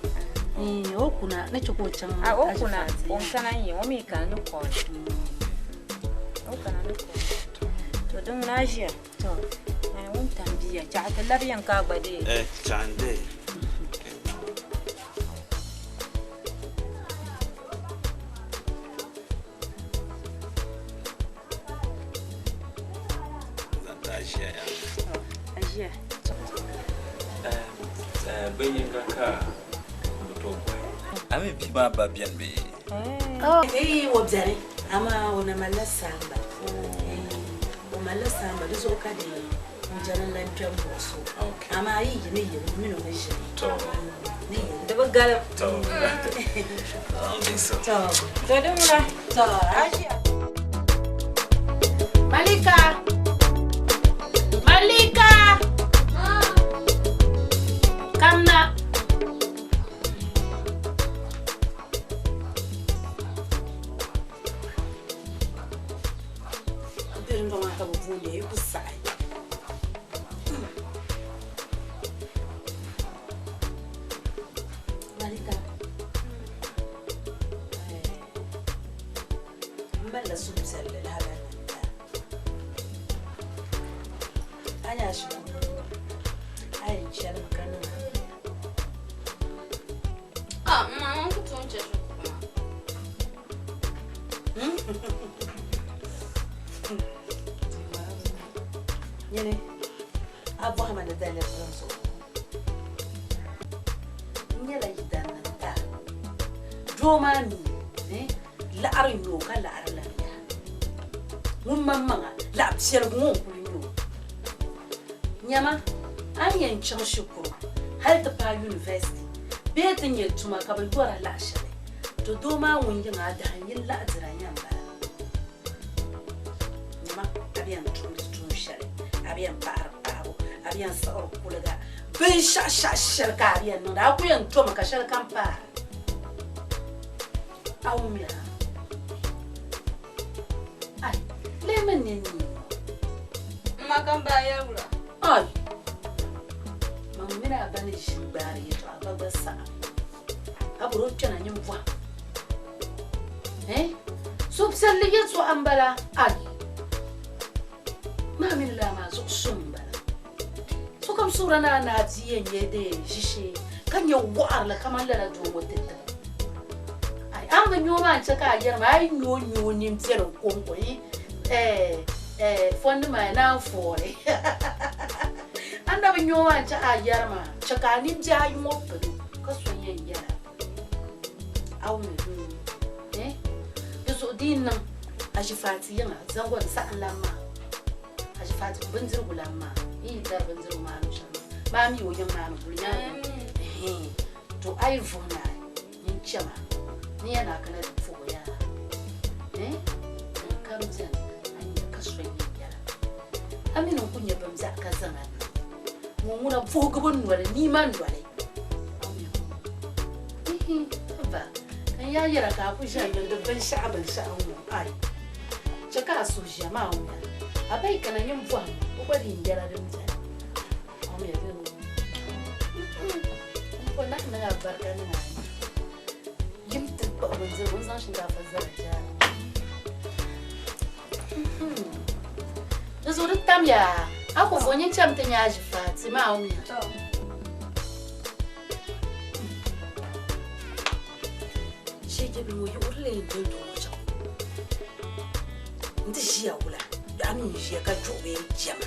O kuna ni chɛ ka o chaŋ A o kuna, o ni kana n-yi, o mi kana ni kɔɔli. O kana ni kɔɔli. To din ŋuna a ʒiya. To, wuntaŋ bia, chaɣ ti labi yɛn ka a gba deei. Eh, chaɣ n deei. Zaŋ ti a ʒiya yaa. A ʒiya. Eh, bin yinga ka bi tooi bɔhi. A mi bia maa ba beni bee? Oh, eh, o beni, amaa o na malila saamba. O malila saamba, di zuɣu ka di n jɛli n lan kpɛm muɣisi o. Amaa yi yi ni yɛli o mini o ni ʒini. Ni yɛli. Di bi galim. To. To. To di ŋuna. To. Malika! Malika! Kamna. Dindɔŋ maa ka bɛ booni ya yi ku saɣi. Malika, m malila suhupiɛlli lahabali ni n ti a. A nya shikuru a yɛn chɛlimi ka niŋ amiliya. Ah, mama, n ku tooi chɛ shikuru maa. Nyini, a bɔhi ma ni daliri din zuɣu. N nyɛla yidannim ta. Doo maa mi, laɣiri n-nyɛ o ka laɣiri lan yaha. Ŋun maŋmaŋa laɣ piɛligu ŋɔ n-kuli nyɛ o. Nyama, a ni yɛn chaŋ shikuru hali ti paai university bee ti nyɛ tuma ka bɛ yɔra laɣ shɛli, to doo maa ŋun yiŋ a dahin yini laɣ dira nya m-bala. Nyama, a bi yɛn tumdi tuun shɛli, a bi yɛn paɣiri paɣibu, a bi yɛn siɣiri kuliga, binshɛɣu shɛɣu shɛli ka a bi yɛn niŋda, a ku yɛn tomi ka shɛli kam paai. A wumya? Ai, lee mi ni ni. M ma ka m baa yɛli wula? Ai, man mini a ba ni ʒi n-gbaari yɛtɔɣa gba gba saɣim. A bɔri o kpɛna nyin bɔhim. Eh? Suhupiɛlli yɛtɔɣa m-bala. Ai, maa mini laa maa zuɣu suŋ m-bala. Sokam suhura ni a ni a bia yɛn nyɛ dee ʒishee ka nyɛ wɔɣirili kaman lala doo ŋɔ ti tibi. Ai, a ni bi nya o maa n-chɛ ka a yɛri ma a yi nya o nya o nini piɛli n-kɔŋko yi, eh, eh, fɔndi maa naan foori. A ni na bi nya o maa n-chɛ ka a yɛri ma, chɛ ka a nimbihi ayi ŋɔ pili o ka so yɛn yɛl a. A wummi doo, eh, di zuɣu di yi niŋ a ʒi Fati yiŋa zaŋ gɔdi saɣim lan maa. Fatima bindirigu lan maa yi yi dari bindirigu maa luɣ shɛli maa maa mi o yiŋ maa ni guli nyaangu to a yi vuhi naai nyin chama ni yɛn a kana ti puhi o yaa din kam beni a nya ka so n-yɛn yɛla a mi ni n ku nya bimbiɛɣu ka zaŋ a niŋ ŋun ŋuna vuhigibu noli niima noli ba n yaa yɛra ka a ku ʒiya gindi binshɛɣu binshɛɣu ŋ-ŋɔ ai chɛ ka a suhu ʒiya maa wumya a ba yi kana nyin bɔhim o gba di yɛla din beni wumya bɛ ŋɔ m po nahi niŋ a barika niŋ a ni yim ti kpuɣi bindirigu n-zaŋ shinkaafa zali jaara Di zuɣu di tamya a ku vo nyin cham ti nya a ʒifaati maa wumya. Shee ŋɔ yuɣiri lee n doli doo ŋɔ chaŋ n ti ʒiya wula a mi n ʒiya ka juɣu bee jɛma.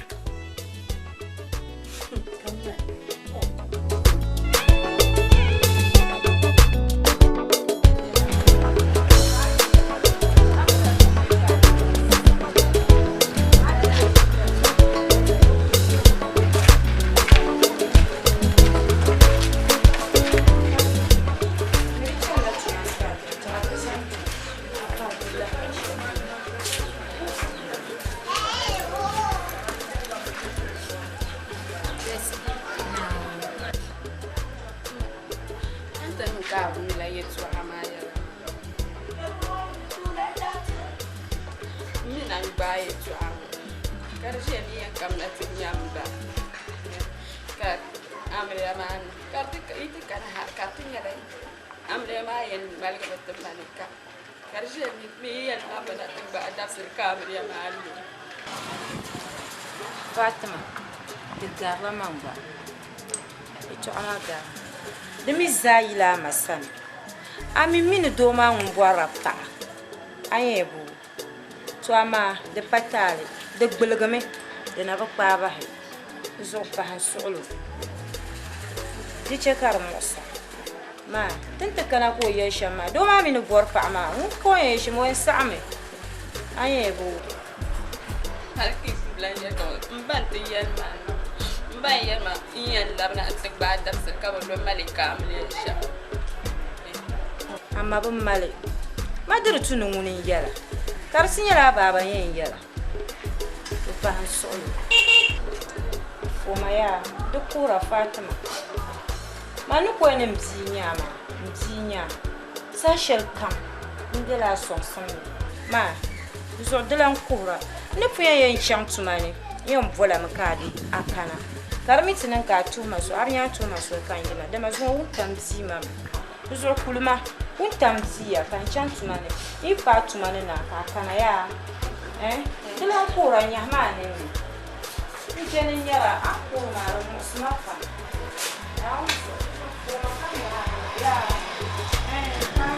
Fatima, di garila man gba. Yɛtɔɣa maa garimi. Di mi zaa yila a ma sani. A mi mi ni doo maa ŋun bɔrila paɣa, a yɛn bo o. To amaa di pa taali, di gbuligimi, di na bi kpaai bahi. N zuɣu pahi n suɣilo. Di chɛ ka di muɣisa. Maa, ti ni ti kana ka o yɛli shɛm maa, doo maa mi ni bɔri paɣa maa, ŋun ka o yɛn yɛli shɛm, o yɛn saɣimi. A yɛn bo o. Hali ka yi ku lan yɛli ka m ba nti yɛli ma ni m ba n-yɛli ma n yɛn labina nti gbaai dabisili ka bɛ lo mali ka amiliya shɛm. A ma bi mali ma di di tu ni ŋuni n-yɛla, ka di ti nyɛla a baaba yɛn yɛla. Di pahi n suɣilo. O ma yaa, di kuhira Fatima. Man ni koli ni m bia nya a maa, m bia nya a. Saha shɛli kam n bela a sɔŋsim ni. Maa, di zuɣu di lan kuhira. N ni pun yɛn yɛn chaŋ tuma ni, n yɛn bolami ka a di a kana. Ka di mi ti niŋ ka a tuhi ma soli, a bi nyaŋ tuhi ma soli ka n yima, dama zuŋɔ wuntaŋ bia ma mi. Di zuɣu kuli ma, wuntaŋ bia ka n chaŋ tuma ni. N yi paai tuma ni na ka a kana yaa, eh, di lan kuhira nyahi maa ninni. N je ni nyara a ni kuhiri maa di muɣisi ma pam. Naawuni zuɣu, kuhima ka nyahi a nini yaa, eh, paai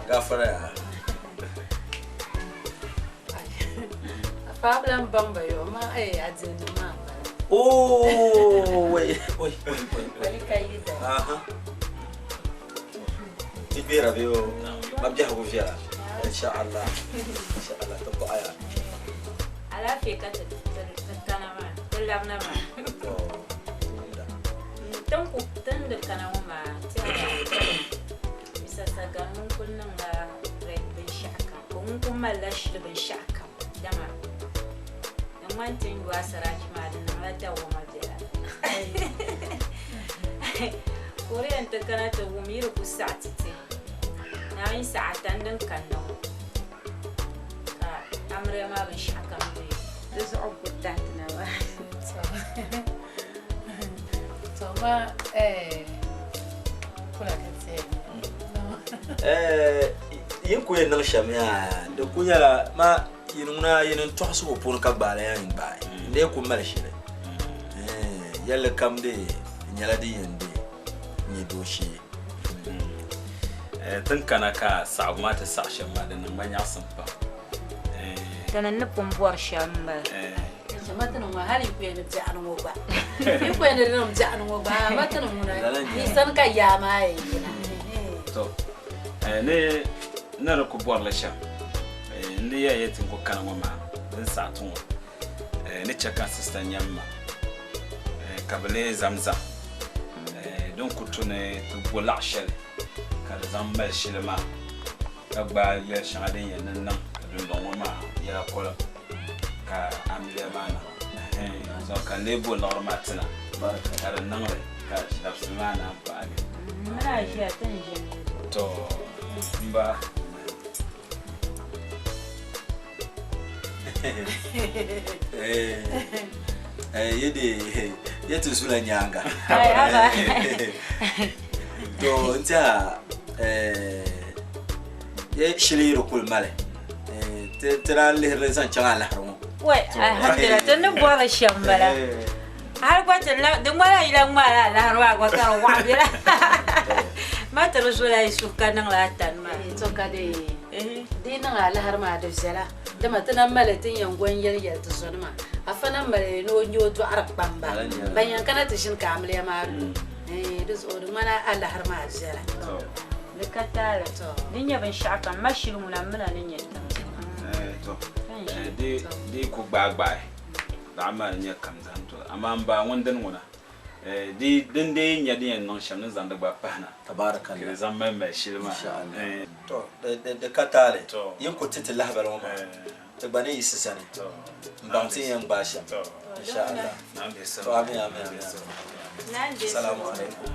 Gafara ya. Faabila n baŋ ba yo ma eh adini ma. Oh, wai wai wai. Wali ka yi da. Aha. Ti bera be o ma biɛhigu viɛla insha Allah insha Allah ti kɔɣaya. Alaafee ka ti kana maa ti labina maa tin ku tin di kana ŋɔ maa tiɛha Mr. Sagan ŋun kuli niŋla rent binshɛɣu kam ka ŋun kuli malila shili binshɛɣu kam dama di ŋmani ti ni yo asarachi maa di niŋla dawama biɛla ka o di yɛn ti kana ti wum yi di ku saɣi ti ti Naawuni saɣi ata n din kanna ŋɔ ka amiliya maa binshɛɣu kam deei. Di zuɣu n ku tahi ti na maa. To ma kula ka ti Yin ku yɛn niŋ shɛm yaa di ku nyɛla ma yin ŋuna yin n tɔɣisigu puuni ka gbaala yaa yin gbaai. N dee ku mali shili. Yɛlli kam dee di nyɛla din yɛn dee nyɛ dooshee. Tin kana ka saɣigu maa ti saɣi shɛm maa, di niŋ ma nyaɣisim pam. Ti ni ni pun bɔri shɛm m-bala. Mati ni ŋɔ hali yi ku yɛn ni biɛɣuni ŋɔ gba yi ku yɛn ni niŋ biɛɣuni ŋɔ gba mati ni ŋuna yi sani ka yaa maa yɛn yina. To ni ni di ku bɔrili shɛm n di yɛn yɛti n ku kana ŋɔ maa din saɣi ti ŋɔ ni chɛ ka sista nyam ma ka bɛ lee zamzam din ku tu ni ti bo laɣ shɛli ka di zaŋ mali shili maa ka gbaai yɛl shɛŋa din yɛn ni niŋ ka dundɔŋ ŋɔ maa yɛla kolim ka amiliya maa niŋ. So ka n lee bo liɣiri maa ti na ka di niŋli ka dabisili maa naan paagi. M mini a ʒiya ti ni ʒini di zuɣu. To m ba. Ye de ye ti zula nyaaŋa. To n tiɛha ye shili yi di kuli mali ti naan lihirili zaŋ chaŋ alahiri ŋɔ. Wai, alhamdulillah, ti ni bɔri shɛm m-bala. Hali gba ti la, di ŋmanila yi lahi ŋmaala alahiri maa gba ka di waɣa bela. Ma ti di zola yi suhu ka niŋla a tani maa. To ka di di yi niŋ alahiri maa di viɛla, dama ti na mali ti ni yɛn go n-yɛli yɛli ti zonima. Afa na mali ni o nya o dɔɣiri kpamba ban yɛn kana ti ʒini ka amiliya maa lu. Di zuɣu di ŋmani alahiri maa viɛla. Di ka taali. Di nyɛ binshɛɣu kam, ma shili ŋuna m mina ni nyɛ tiŋ. To, di yi ku gbaai gbaai, daɣu maa ni nyɛ kam zahim to. Amaa m ba ŋun dini ŋuna, di din dee yi nya din yɛn niŋ shɛm ni zaŋ di gba pahi na. Tabarakallah. Ka di zaŋ mali mali shili maa. Inshallah. To, di ka taali. Yi ni ku ti ti lahibali ŋɔ maa, ti gba ni yiɣisi zani m-baŋ ti ni yɛn gbaai shɛm. Inshallah. To, amin, amin, amin. Salamu alaikum.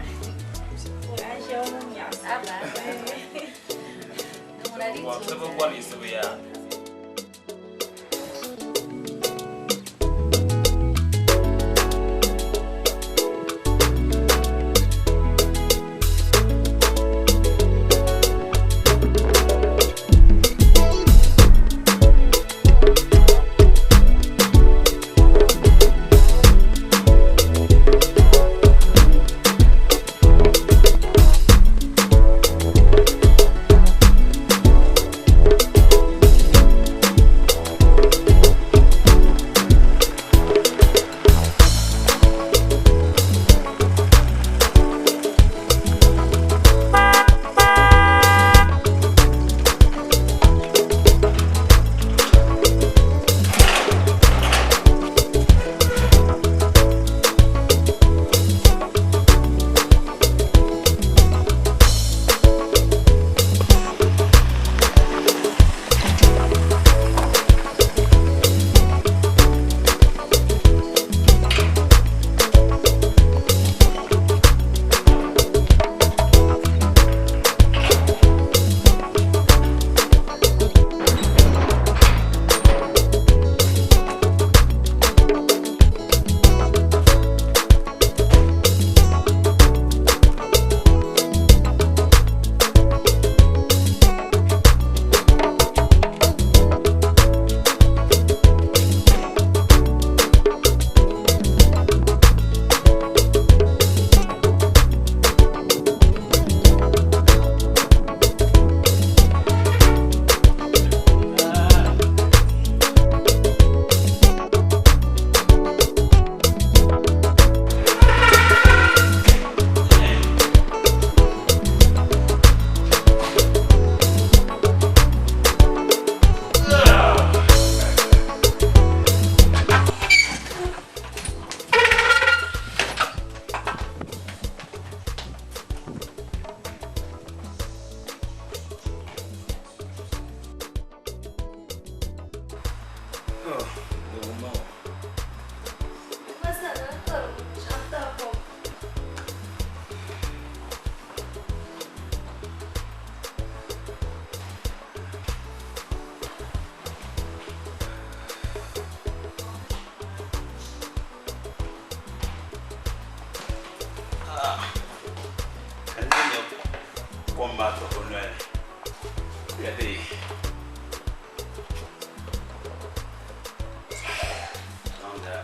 Kom maa tɔhi o noli ni ka di niŋda.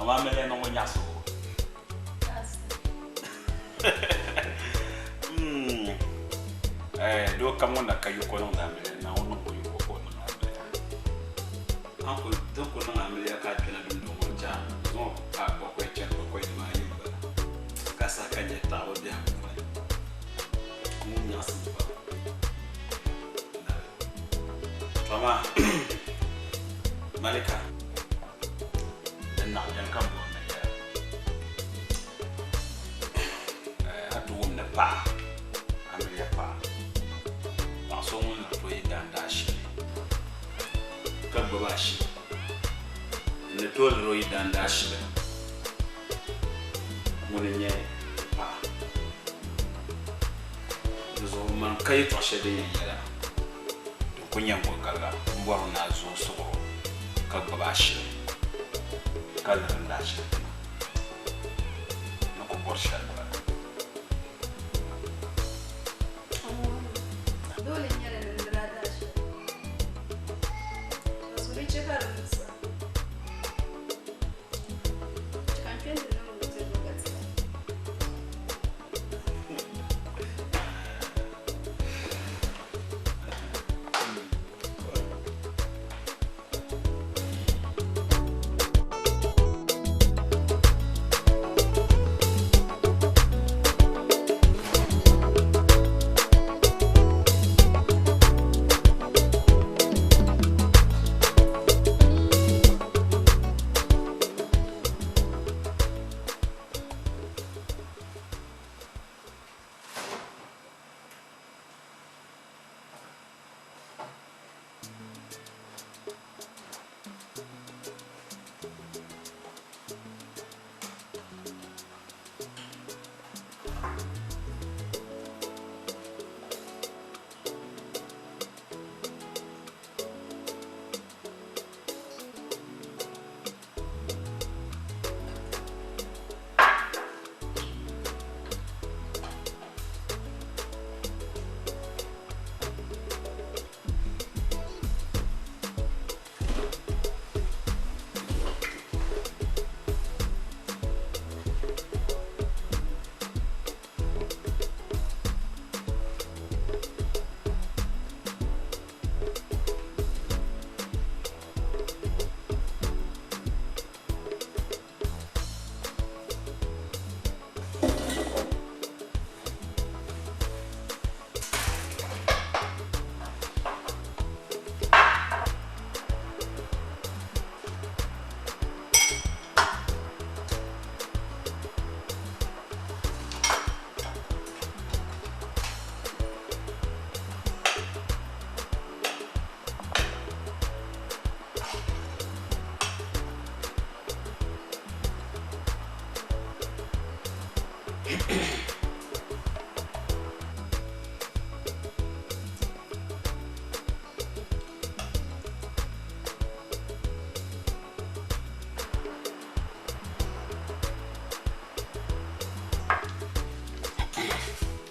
Niŋmi amiliya niŋbu nyaɣisibu. Doo kam ŋun na ka yiko niŋdi amiliya, Naawuni niŋ o yiko ka o niŋ amiliya. A ni kul din kul niŋ amiliya ka a kpɛna dundoŋ ŋɔ ni chaŋ, zaŋ o pa bakɔi chani bakɔi dibaayi m-bala, ka saha ka nyɛ taɣibu biɛhigu puuni. Ŋun nyaɣisim pam. To amaa Malika, din naɣ beni ka m bɔri ni yɛli a ti wum ni paɣa, amiliya paɣa, paɣ so ŋun ni tooi yi daandaa shili ka gbibi ashili, n ni tooi liri o yi daandaa shili ŋuni n-nyɛ paɣa. Di zuɣu man ka yɛtɔɣ shɛli din yɛn yɛla din ku nyɛ n-gɔgaliga m-bɔri ni a zooi suɣiro ka gbibi ashili ka liri n daashili ti ma ni ku bɔri shɛli m-bala. Dole n-nyɛli ni n liri a daashili, ka so di chɛ ka di muɣis a. Chɛ ka n kpe nti niŋ nudirigu ka ti a.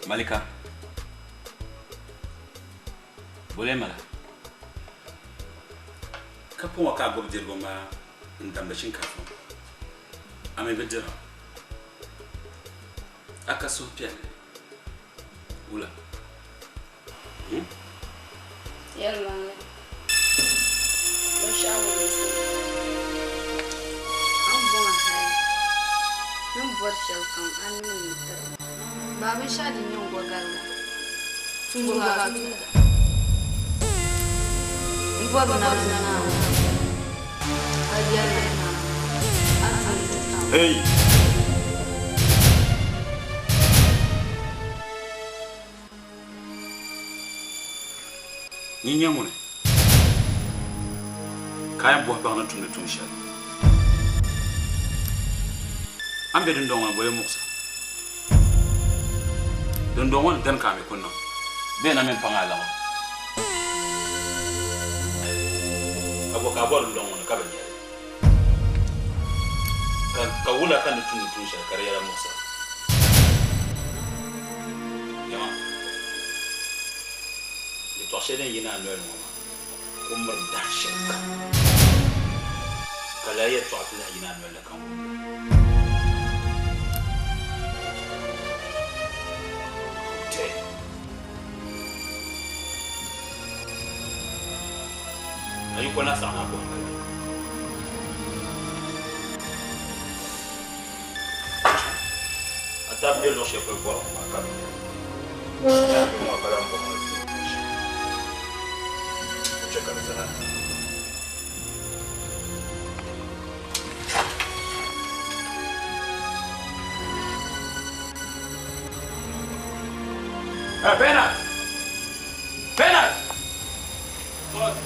Malika, bole mala ka pɔŋɔ ka a gbubi dirigu maa n damdi shinkaafa a mi bi dira a ka suhupiɛlli wula Yɛlimaŋli, binshɛɣu bi muɣisi ma. A ni bɔŋɔ hali ni m bɔri shɛli kam a ni mi ni tiri ma. Baa binshɛɣu din nyɛ n-gɔgaliga tumbu maa tuuta. M bɔri namdi Naawuni ka yɛli ni Naawuni a tum ti tam. Hey! Nyin nyɛ ŋuni ka a yɛn bɔhi baŋ ni tumdi tuun shɛli? A ni be dundɔŋ ŋɔ ni boli muɣisa? Dundɔŋ ŋɔ ni dani ka a mi ku niŋ bee na mi m-paŋ a laɣim? Ka bɔ ka a bɔri dundɔŋ ŋɔ ni ka bi nya li? Ka wula ka ni tumdi tuun shɛli ka di yɛla muɣisa? Jama, yɛtɔɣ shɛli din yina a noli ni ŋɔ maa ku miri dahin shɛli kam, Ka lala yɛltɔɣa ti lahi yina a noli ni ka n wum li. Dee. A yi ko na saɣi na ko n-gili. A tabi be luɣ shɛli polo bɔri ŋɔ maa ka bɛ nya. Yaa bɛ ŋɔ ka lahi bɔŋɔ ni o chɛ ka di zaa. Hey, Bernard! Bernard! What?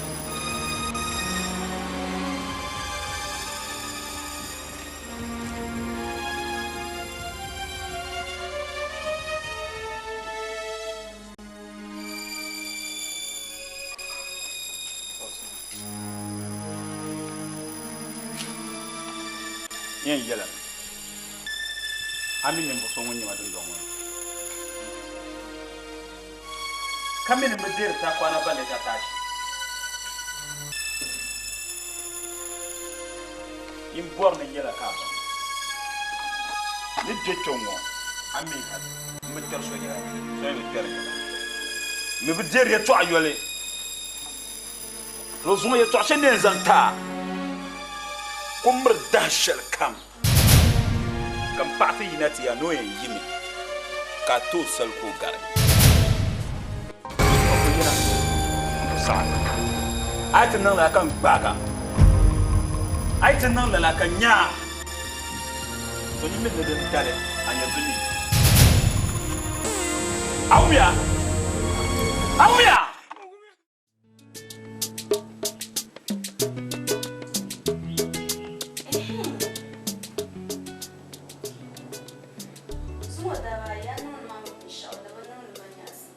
Yɛn yɛla a mi ninvuɣ so ŋun nyɛ ma dundɔŋ ŋɔ ni, ka mi ni m bi deeri takɔna balle tataashi. N bɔri ni n yɛla ka a baŋ ni be kpe ŋ-ŋɔ a mi hal m bi kpɛri so yɛla, so mi bi kpɛri n yɛla. M mi bi deeri yɛtɔɣa yoli. Di zuɣu yɛtɔɣ shɛli ni yɛn zaŋ ti a ku miri dahi shɛli kam, ka m paɣa ti yina ti ya ni o yɛn yimi ka a ti o soli ka o gari. Di zuɣu ku yina n-ku saɣi. A yi ti niŋ lala ka n gbaag a, a yi ti niŋ lala ka n nya a, to nyin mi ni din dali a nya vi ni. A wumya? A wumya? Zuŋɔ daba ayi a niŋdi ma mi binshɛɣu di bi niŋdi ma nyaɣisim.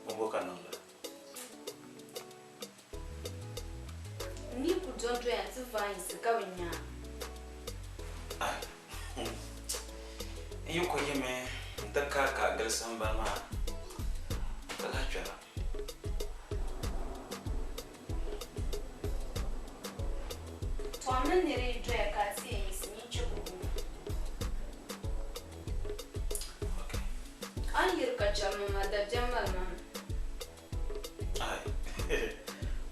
Bɔŋɔ ka niŋ la? N ni ku dɔndoya nti vaai yiŋsi ka bi nya a. Ai, n yi ku yimi nti kaai ka a gili sambani maa, ka lahi kpɛra. Tɔ m mi ni di yi doya ka a ti yɛn yiɣisi nyin chɛ ka o wum. A ni yiri ka chɛri ma maa, dabiɛm mali ma mi. Ai,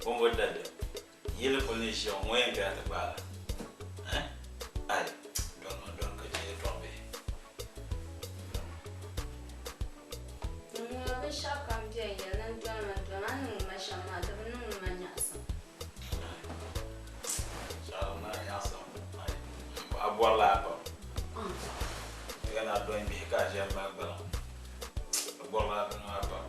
bɔmbɔ dabiɛm, yili kuli ni ʒiya ŋɔ, ŋɔ yɛn kpɛna ti gbaai la. Eh? Ai, dɔnima dɔni ka chɛ yɛltɔɣa bihi. N ŋuna binshɛɣu kam beni yɛli ni n dɔnima dɔni, a ni niŋdi ma shɛm maa, di bi niŋdi ma nyaɣisim. Shɛli na nyaɣisim, ai, a bɔrila a pam. Ka na dɔni bihi ka a ʒiya m-mali gbaliŋ. A bɔrila a bini maa pam.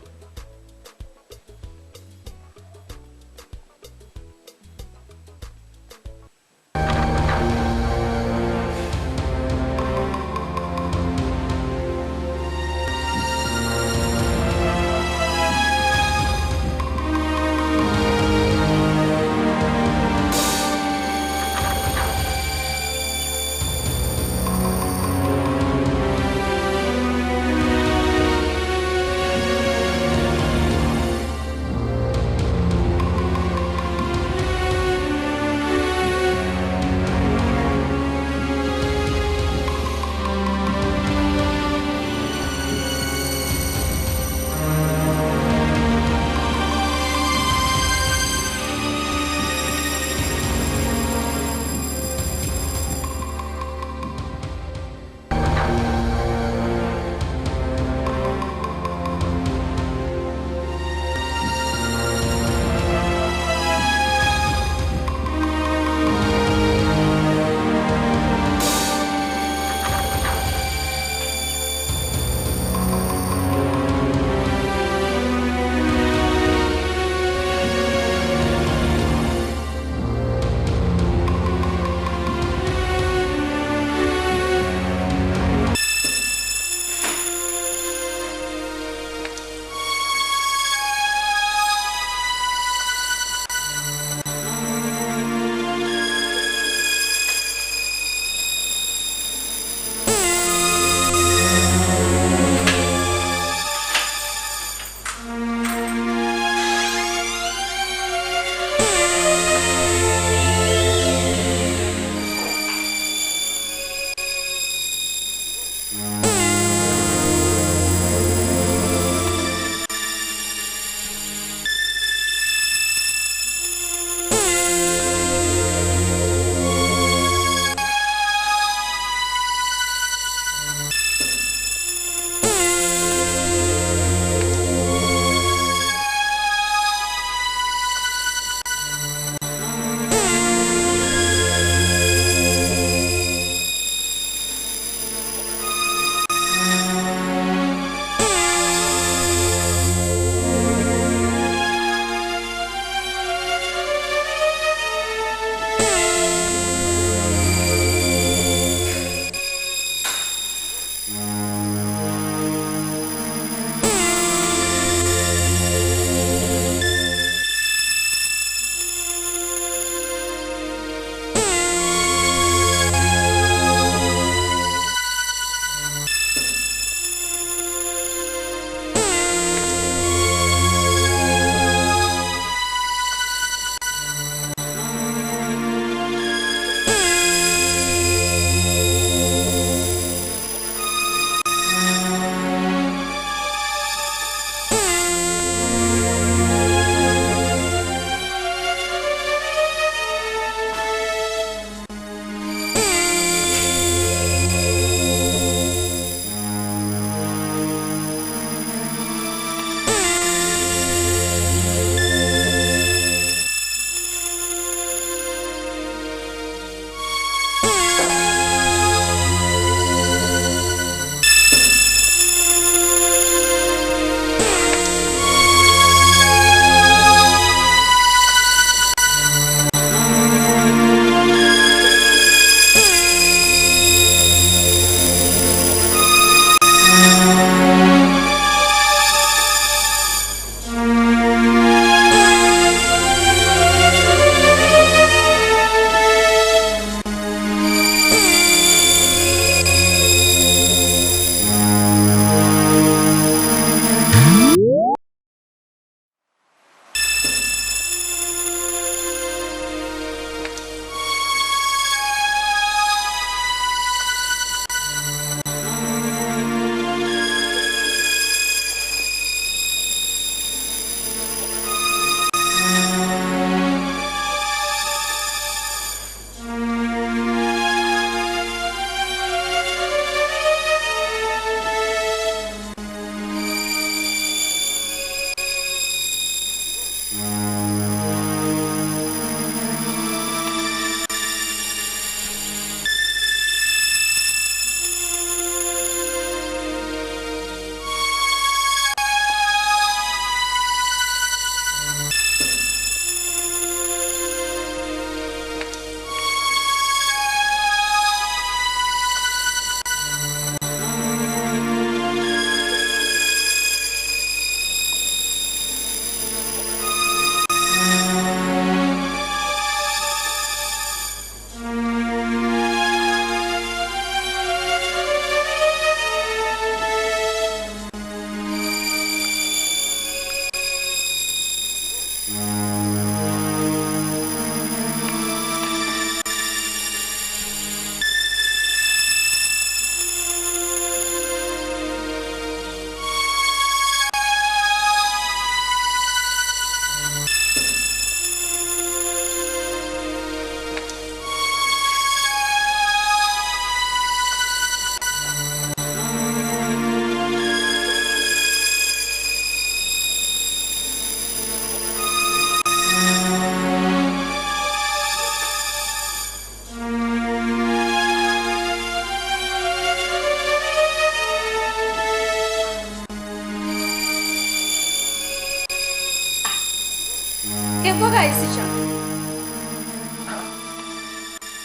Ke ko ka yiɣisi chaŋ?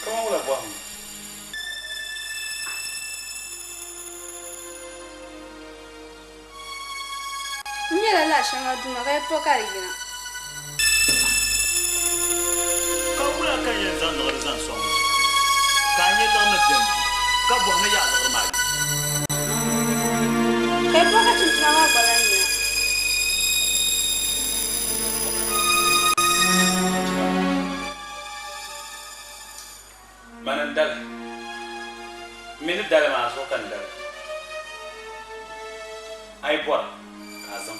Kaman wula bɔhim? N nyɛla laɣ shɛŋa Duuma ka yi po ka di yina. Ka wula ka n yɛn zaŋ liɣiri zaŋ sɔŋ ka a nya liɣiri ni beni ka bɔhi ni yaa liɣiri maa yi? Ka yi po ka chinchina maa gba lahi yina. Mani n-dali. M mi ni dali maa zuɣu ka n dali. A yi bɔra ka a zaŋ,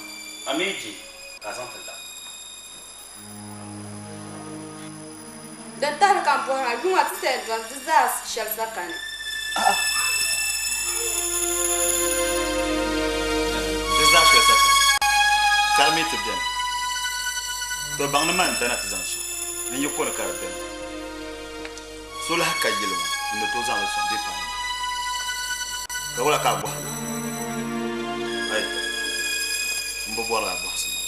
a mi yi je ka a zaŋ ti la. Din tahili ka m bɔhiri a, yuŋa ti sa dɔni di zaa shɛli sa kani. Di zaa shɛli sa kani, ka di mi ti beni. To baŋ ni man dana ti zaŋ shɛli, n yi ko ni ka di beni. So lahi ka yili ŋɔ n ni tooi zaŋ li sɔŋ bɛ paai ma. Ka wula ka a bɔhiri ma? Ai, m bi bɔrila a bɔhisi maa.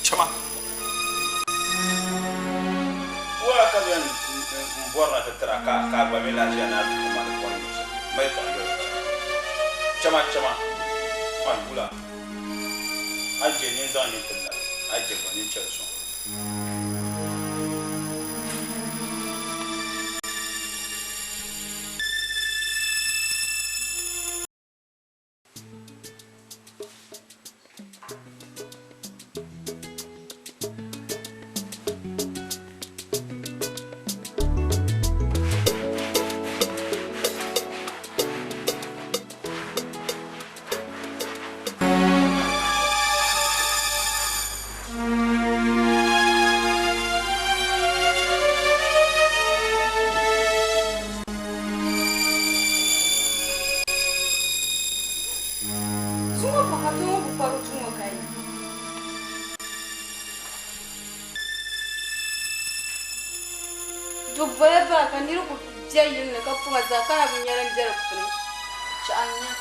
Chama! Wula ka bɛ yɛn m-bɔrina ti tira ka a gba mi lahi ʒiya ni a tuhi ma ni bɔri nyɛ shɛm? M ma yɛtɔɣa yoli bala. Chama, chama! A wula? A je nyin zaŋ nyin ti labi, a je gba nyin chɛli sɔŋ. Zuŋɔ pɔ ka ti ŋɔ bi kɔri duu ŋɔ ka yi. Du boli bala ka niriba ku be yili ni ka puma zaa ka na bi nya din be di puuni. Chɛɣu n-nya.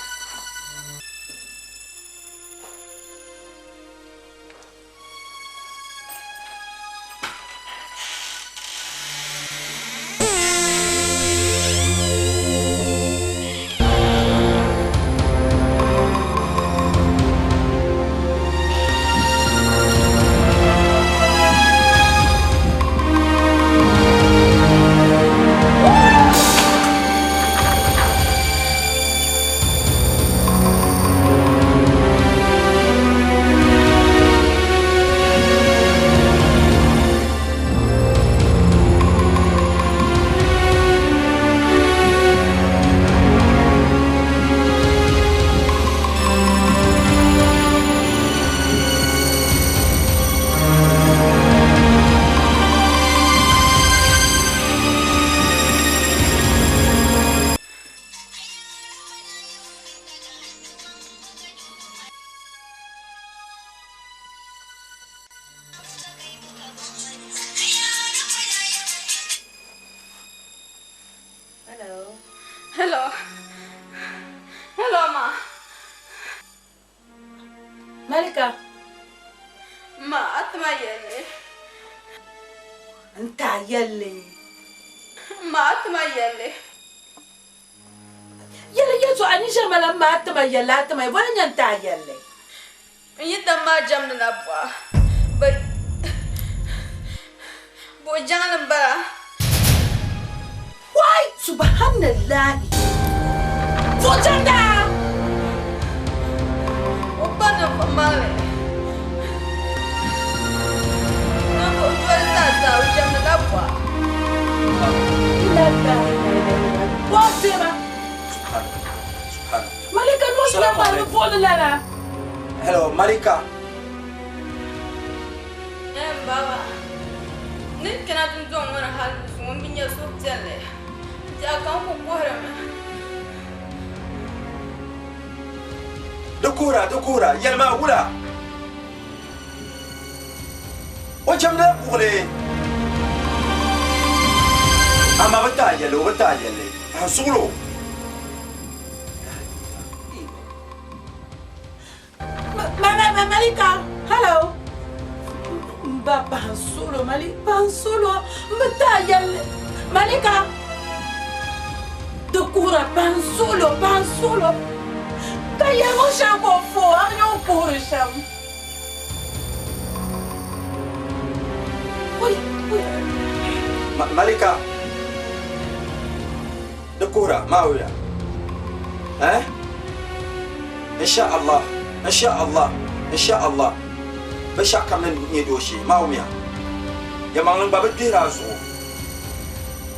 Hello. Hello. Hello, ma. Malika. Ma, a tima yɛlli. N ta yɛlli. Ma, a tima yɛlli. Yɛli yɛltɔɣa ni ʒɛma la ma a tima yɛlli a tima bɔla nyɛ n ta yɛlli. N yi tam maa jɛmdi na buɣa. Bɛ buɣu jaŋli m-bala. Wai subhanallahi. Buɣu jaŋda! O pa ninvuɣ maŋli. Ninvuɣ yoli zaa zaa o jɛmdi la buɣa. Buɣa tema. Malika noo sila mali buɣuli lana. Hello, Malika. Ɛɛn baba, ni kpɛna dundɔŋ ŋɔ ni hali zuŋɔ m bi nya suhupiɛlli. Biɛɣu ka n ku kuhirimi. Di kuhira, di kuhira, yɛlima wula? O chɛmdila buɣili. Amaa bɛ taai yɛlli, o bi taai yɛlli. A suɣil o. Malika, hello. M ba pahi suɣil o, Mali, pahi suɣil o. M bi taai yɛlli. Malika, di kuhira, pahi suɣil o, pahi suɣil o. Ka yɛli o shɛm ka o fo, a bi nya o kuhiri shɛm. Oi, oi. Malika, di kuhira, Maawiya. Eh? Insha Allah, Insha Allah, Insha Allah. Binshɛɣu kam ni nyɛ dooshee, Maawiya. Yɛlimaŋli gba bi gbihiri a zuɣu.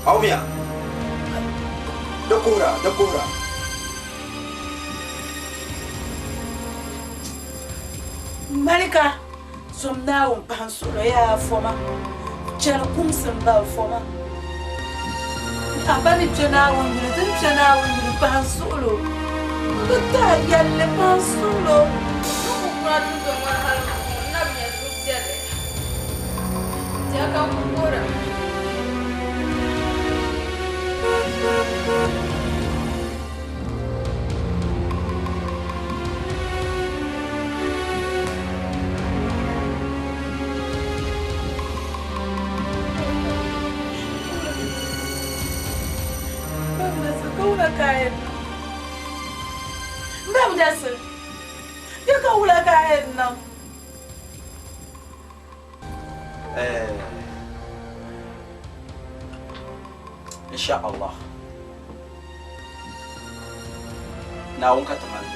Maawiya. Di kuhira, di kuhira. Malika, zom Naawuni pahi n suhuri o yaa foma. Chɛli kumsi m ba foma. A ba ni kpe Naawuni yuli, di ni kpe Naawuni yuli pahi n suhuri o. M bi ti a yɛlli pahi n suhuri o. N ku kuna dundɔŋ ŋɔ ni hal zuŋɔ, n na bi nya suhupiɛlli. Tia ka n ku kuhirimi. Insha Allah. Naawuni ka ti mali.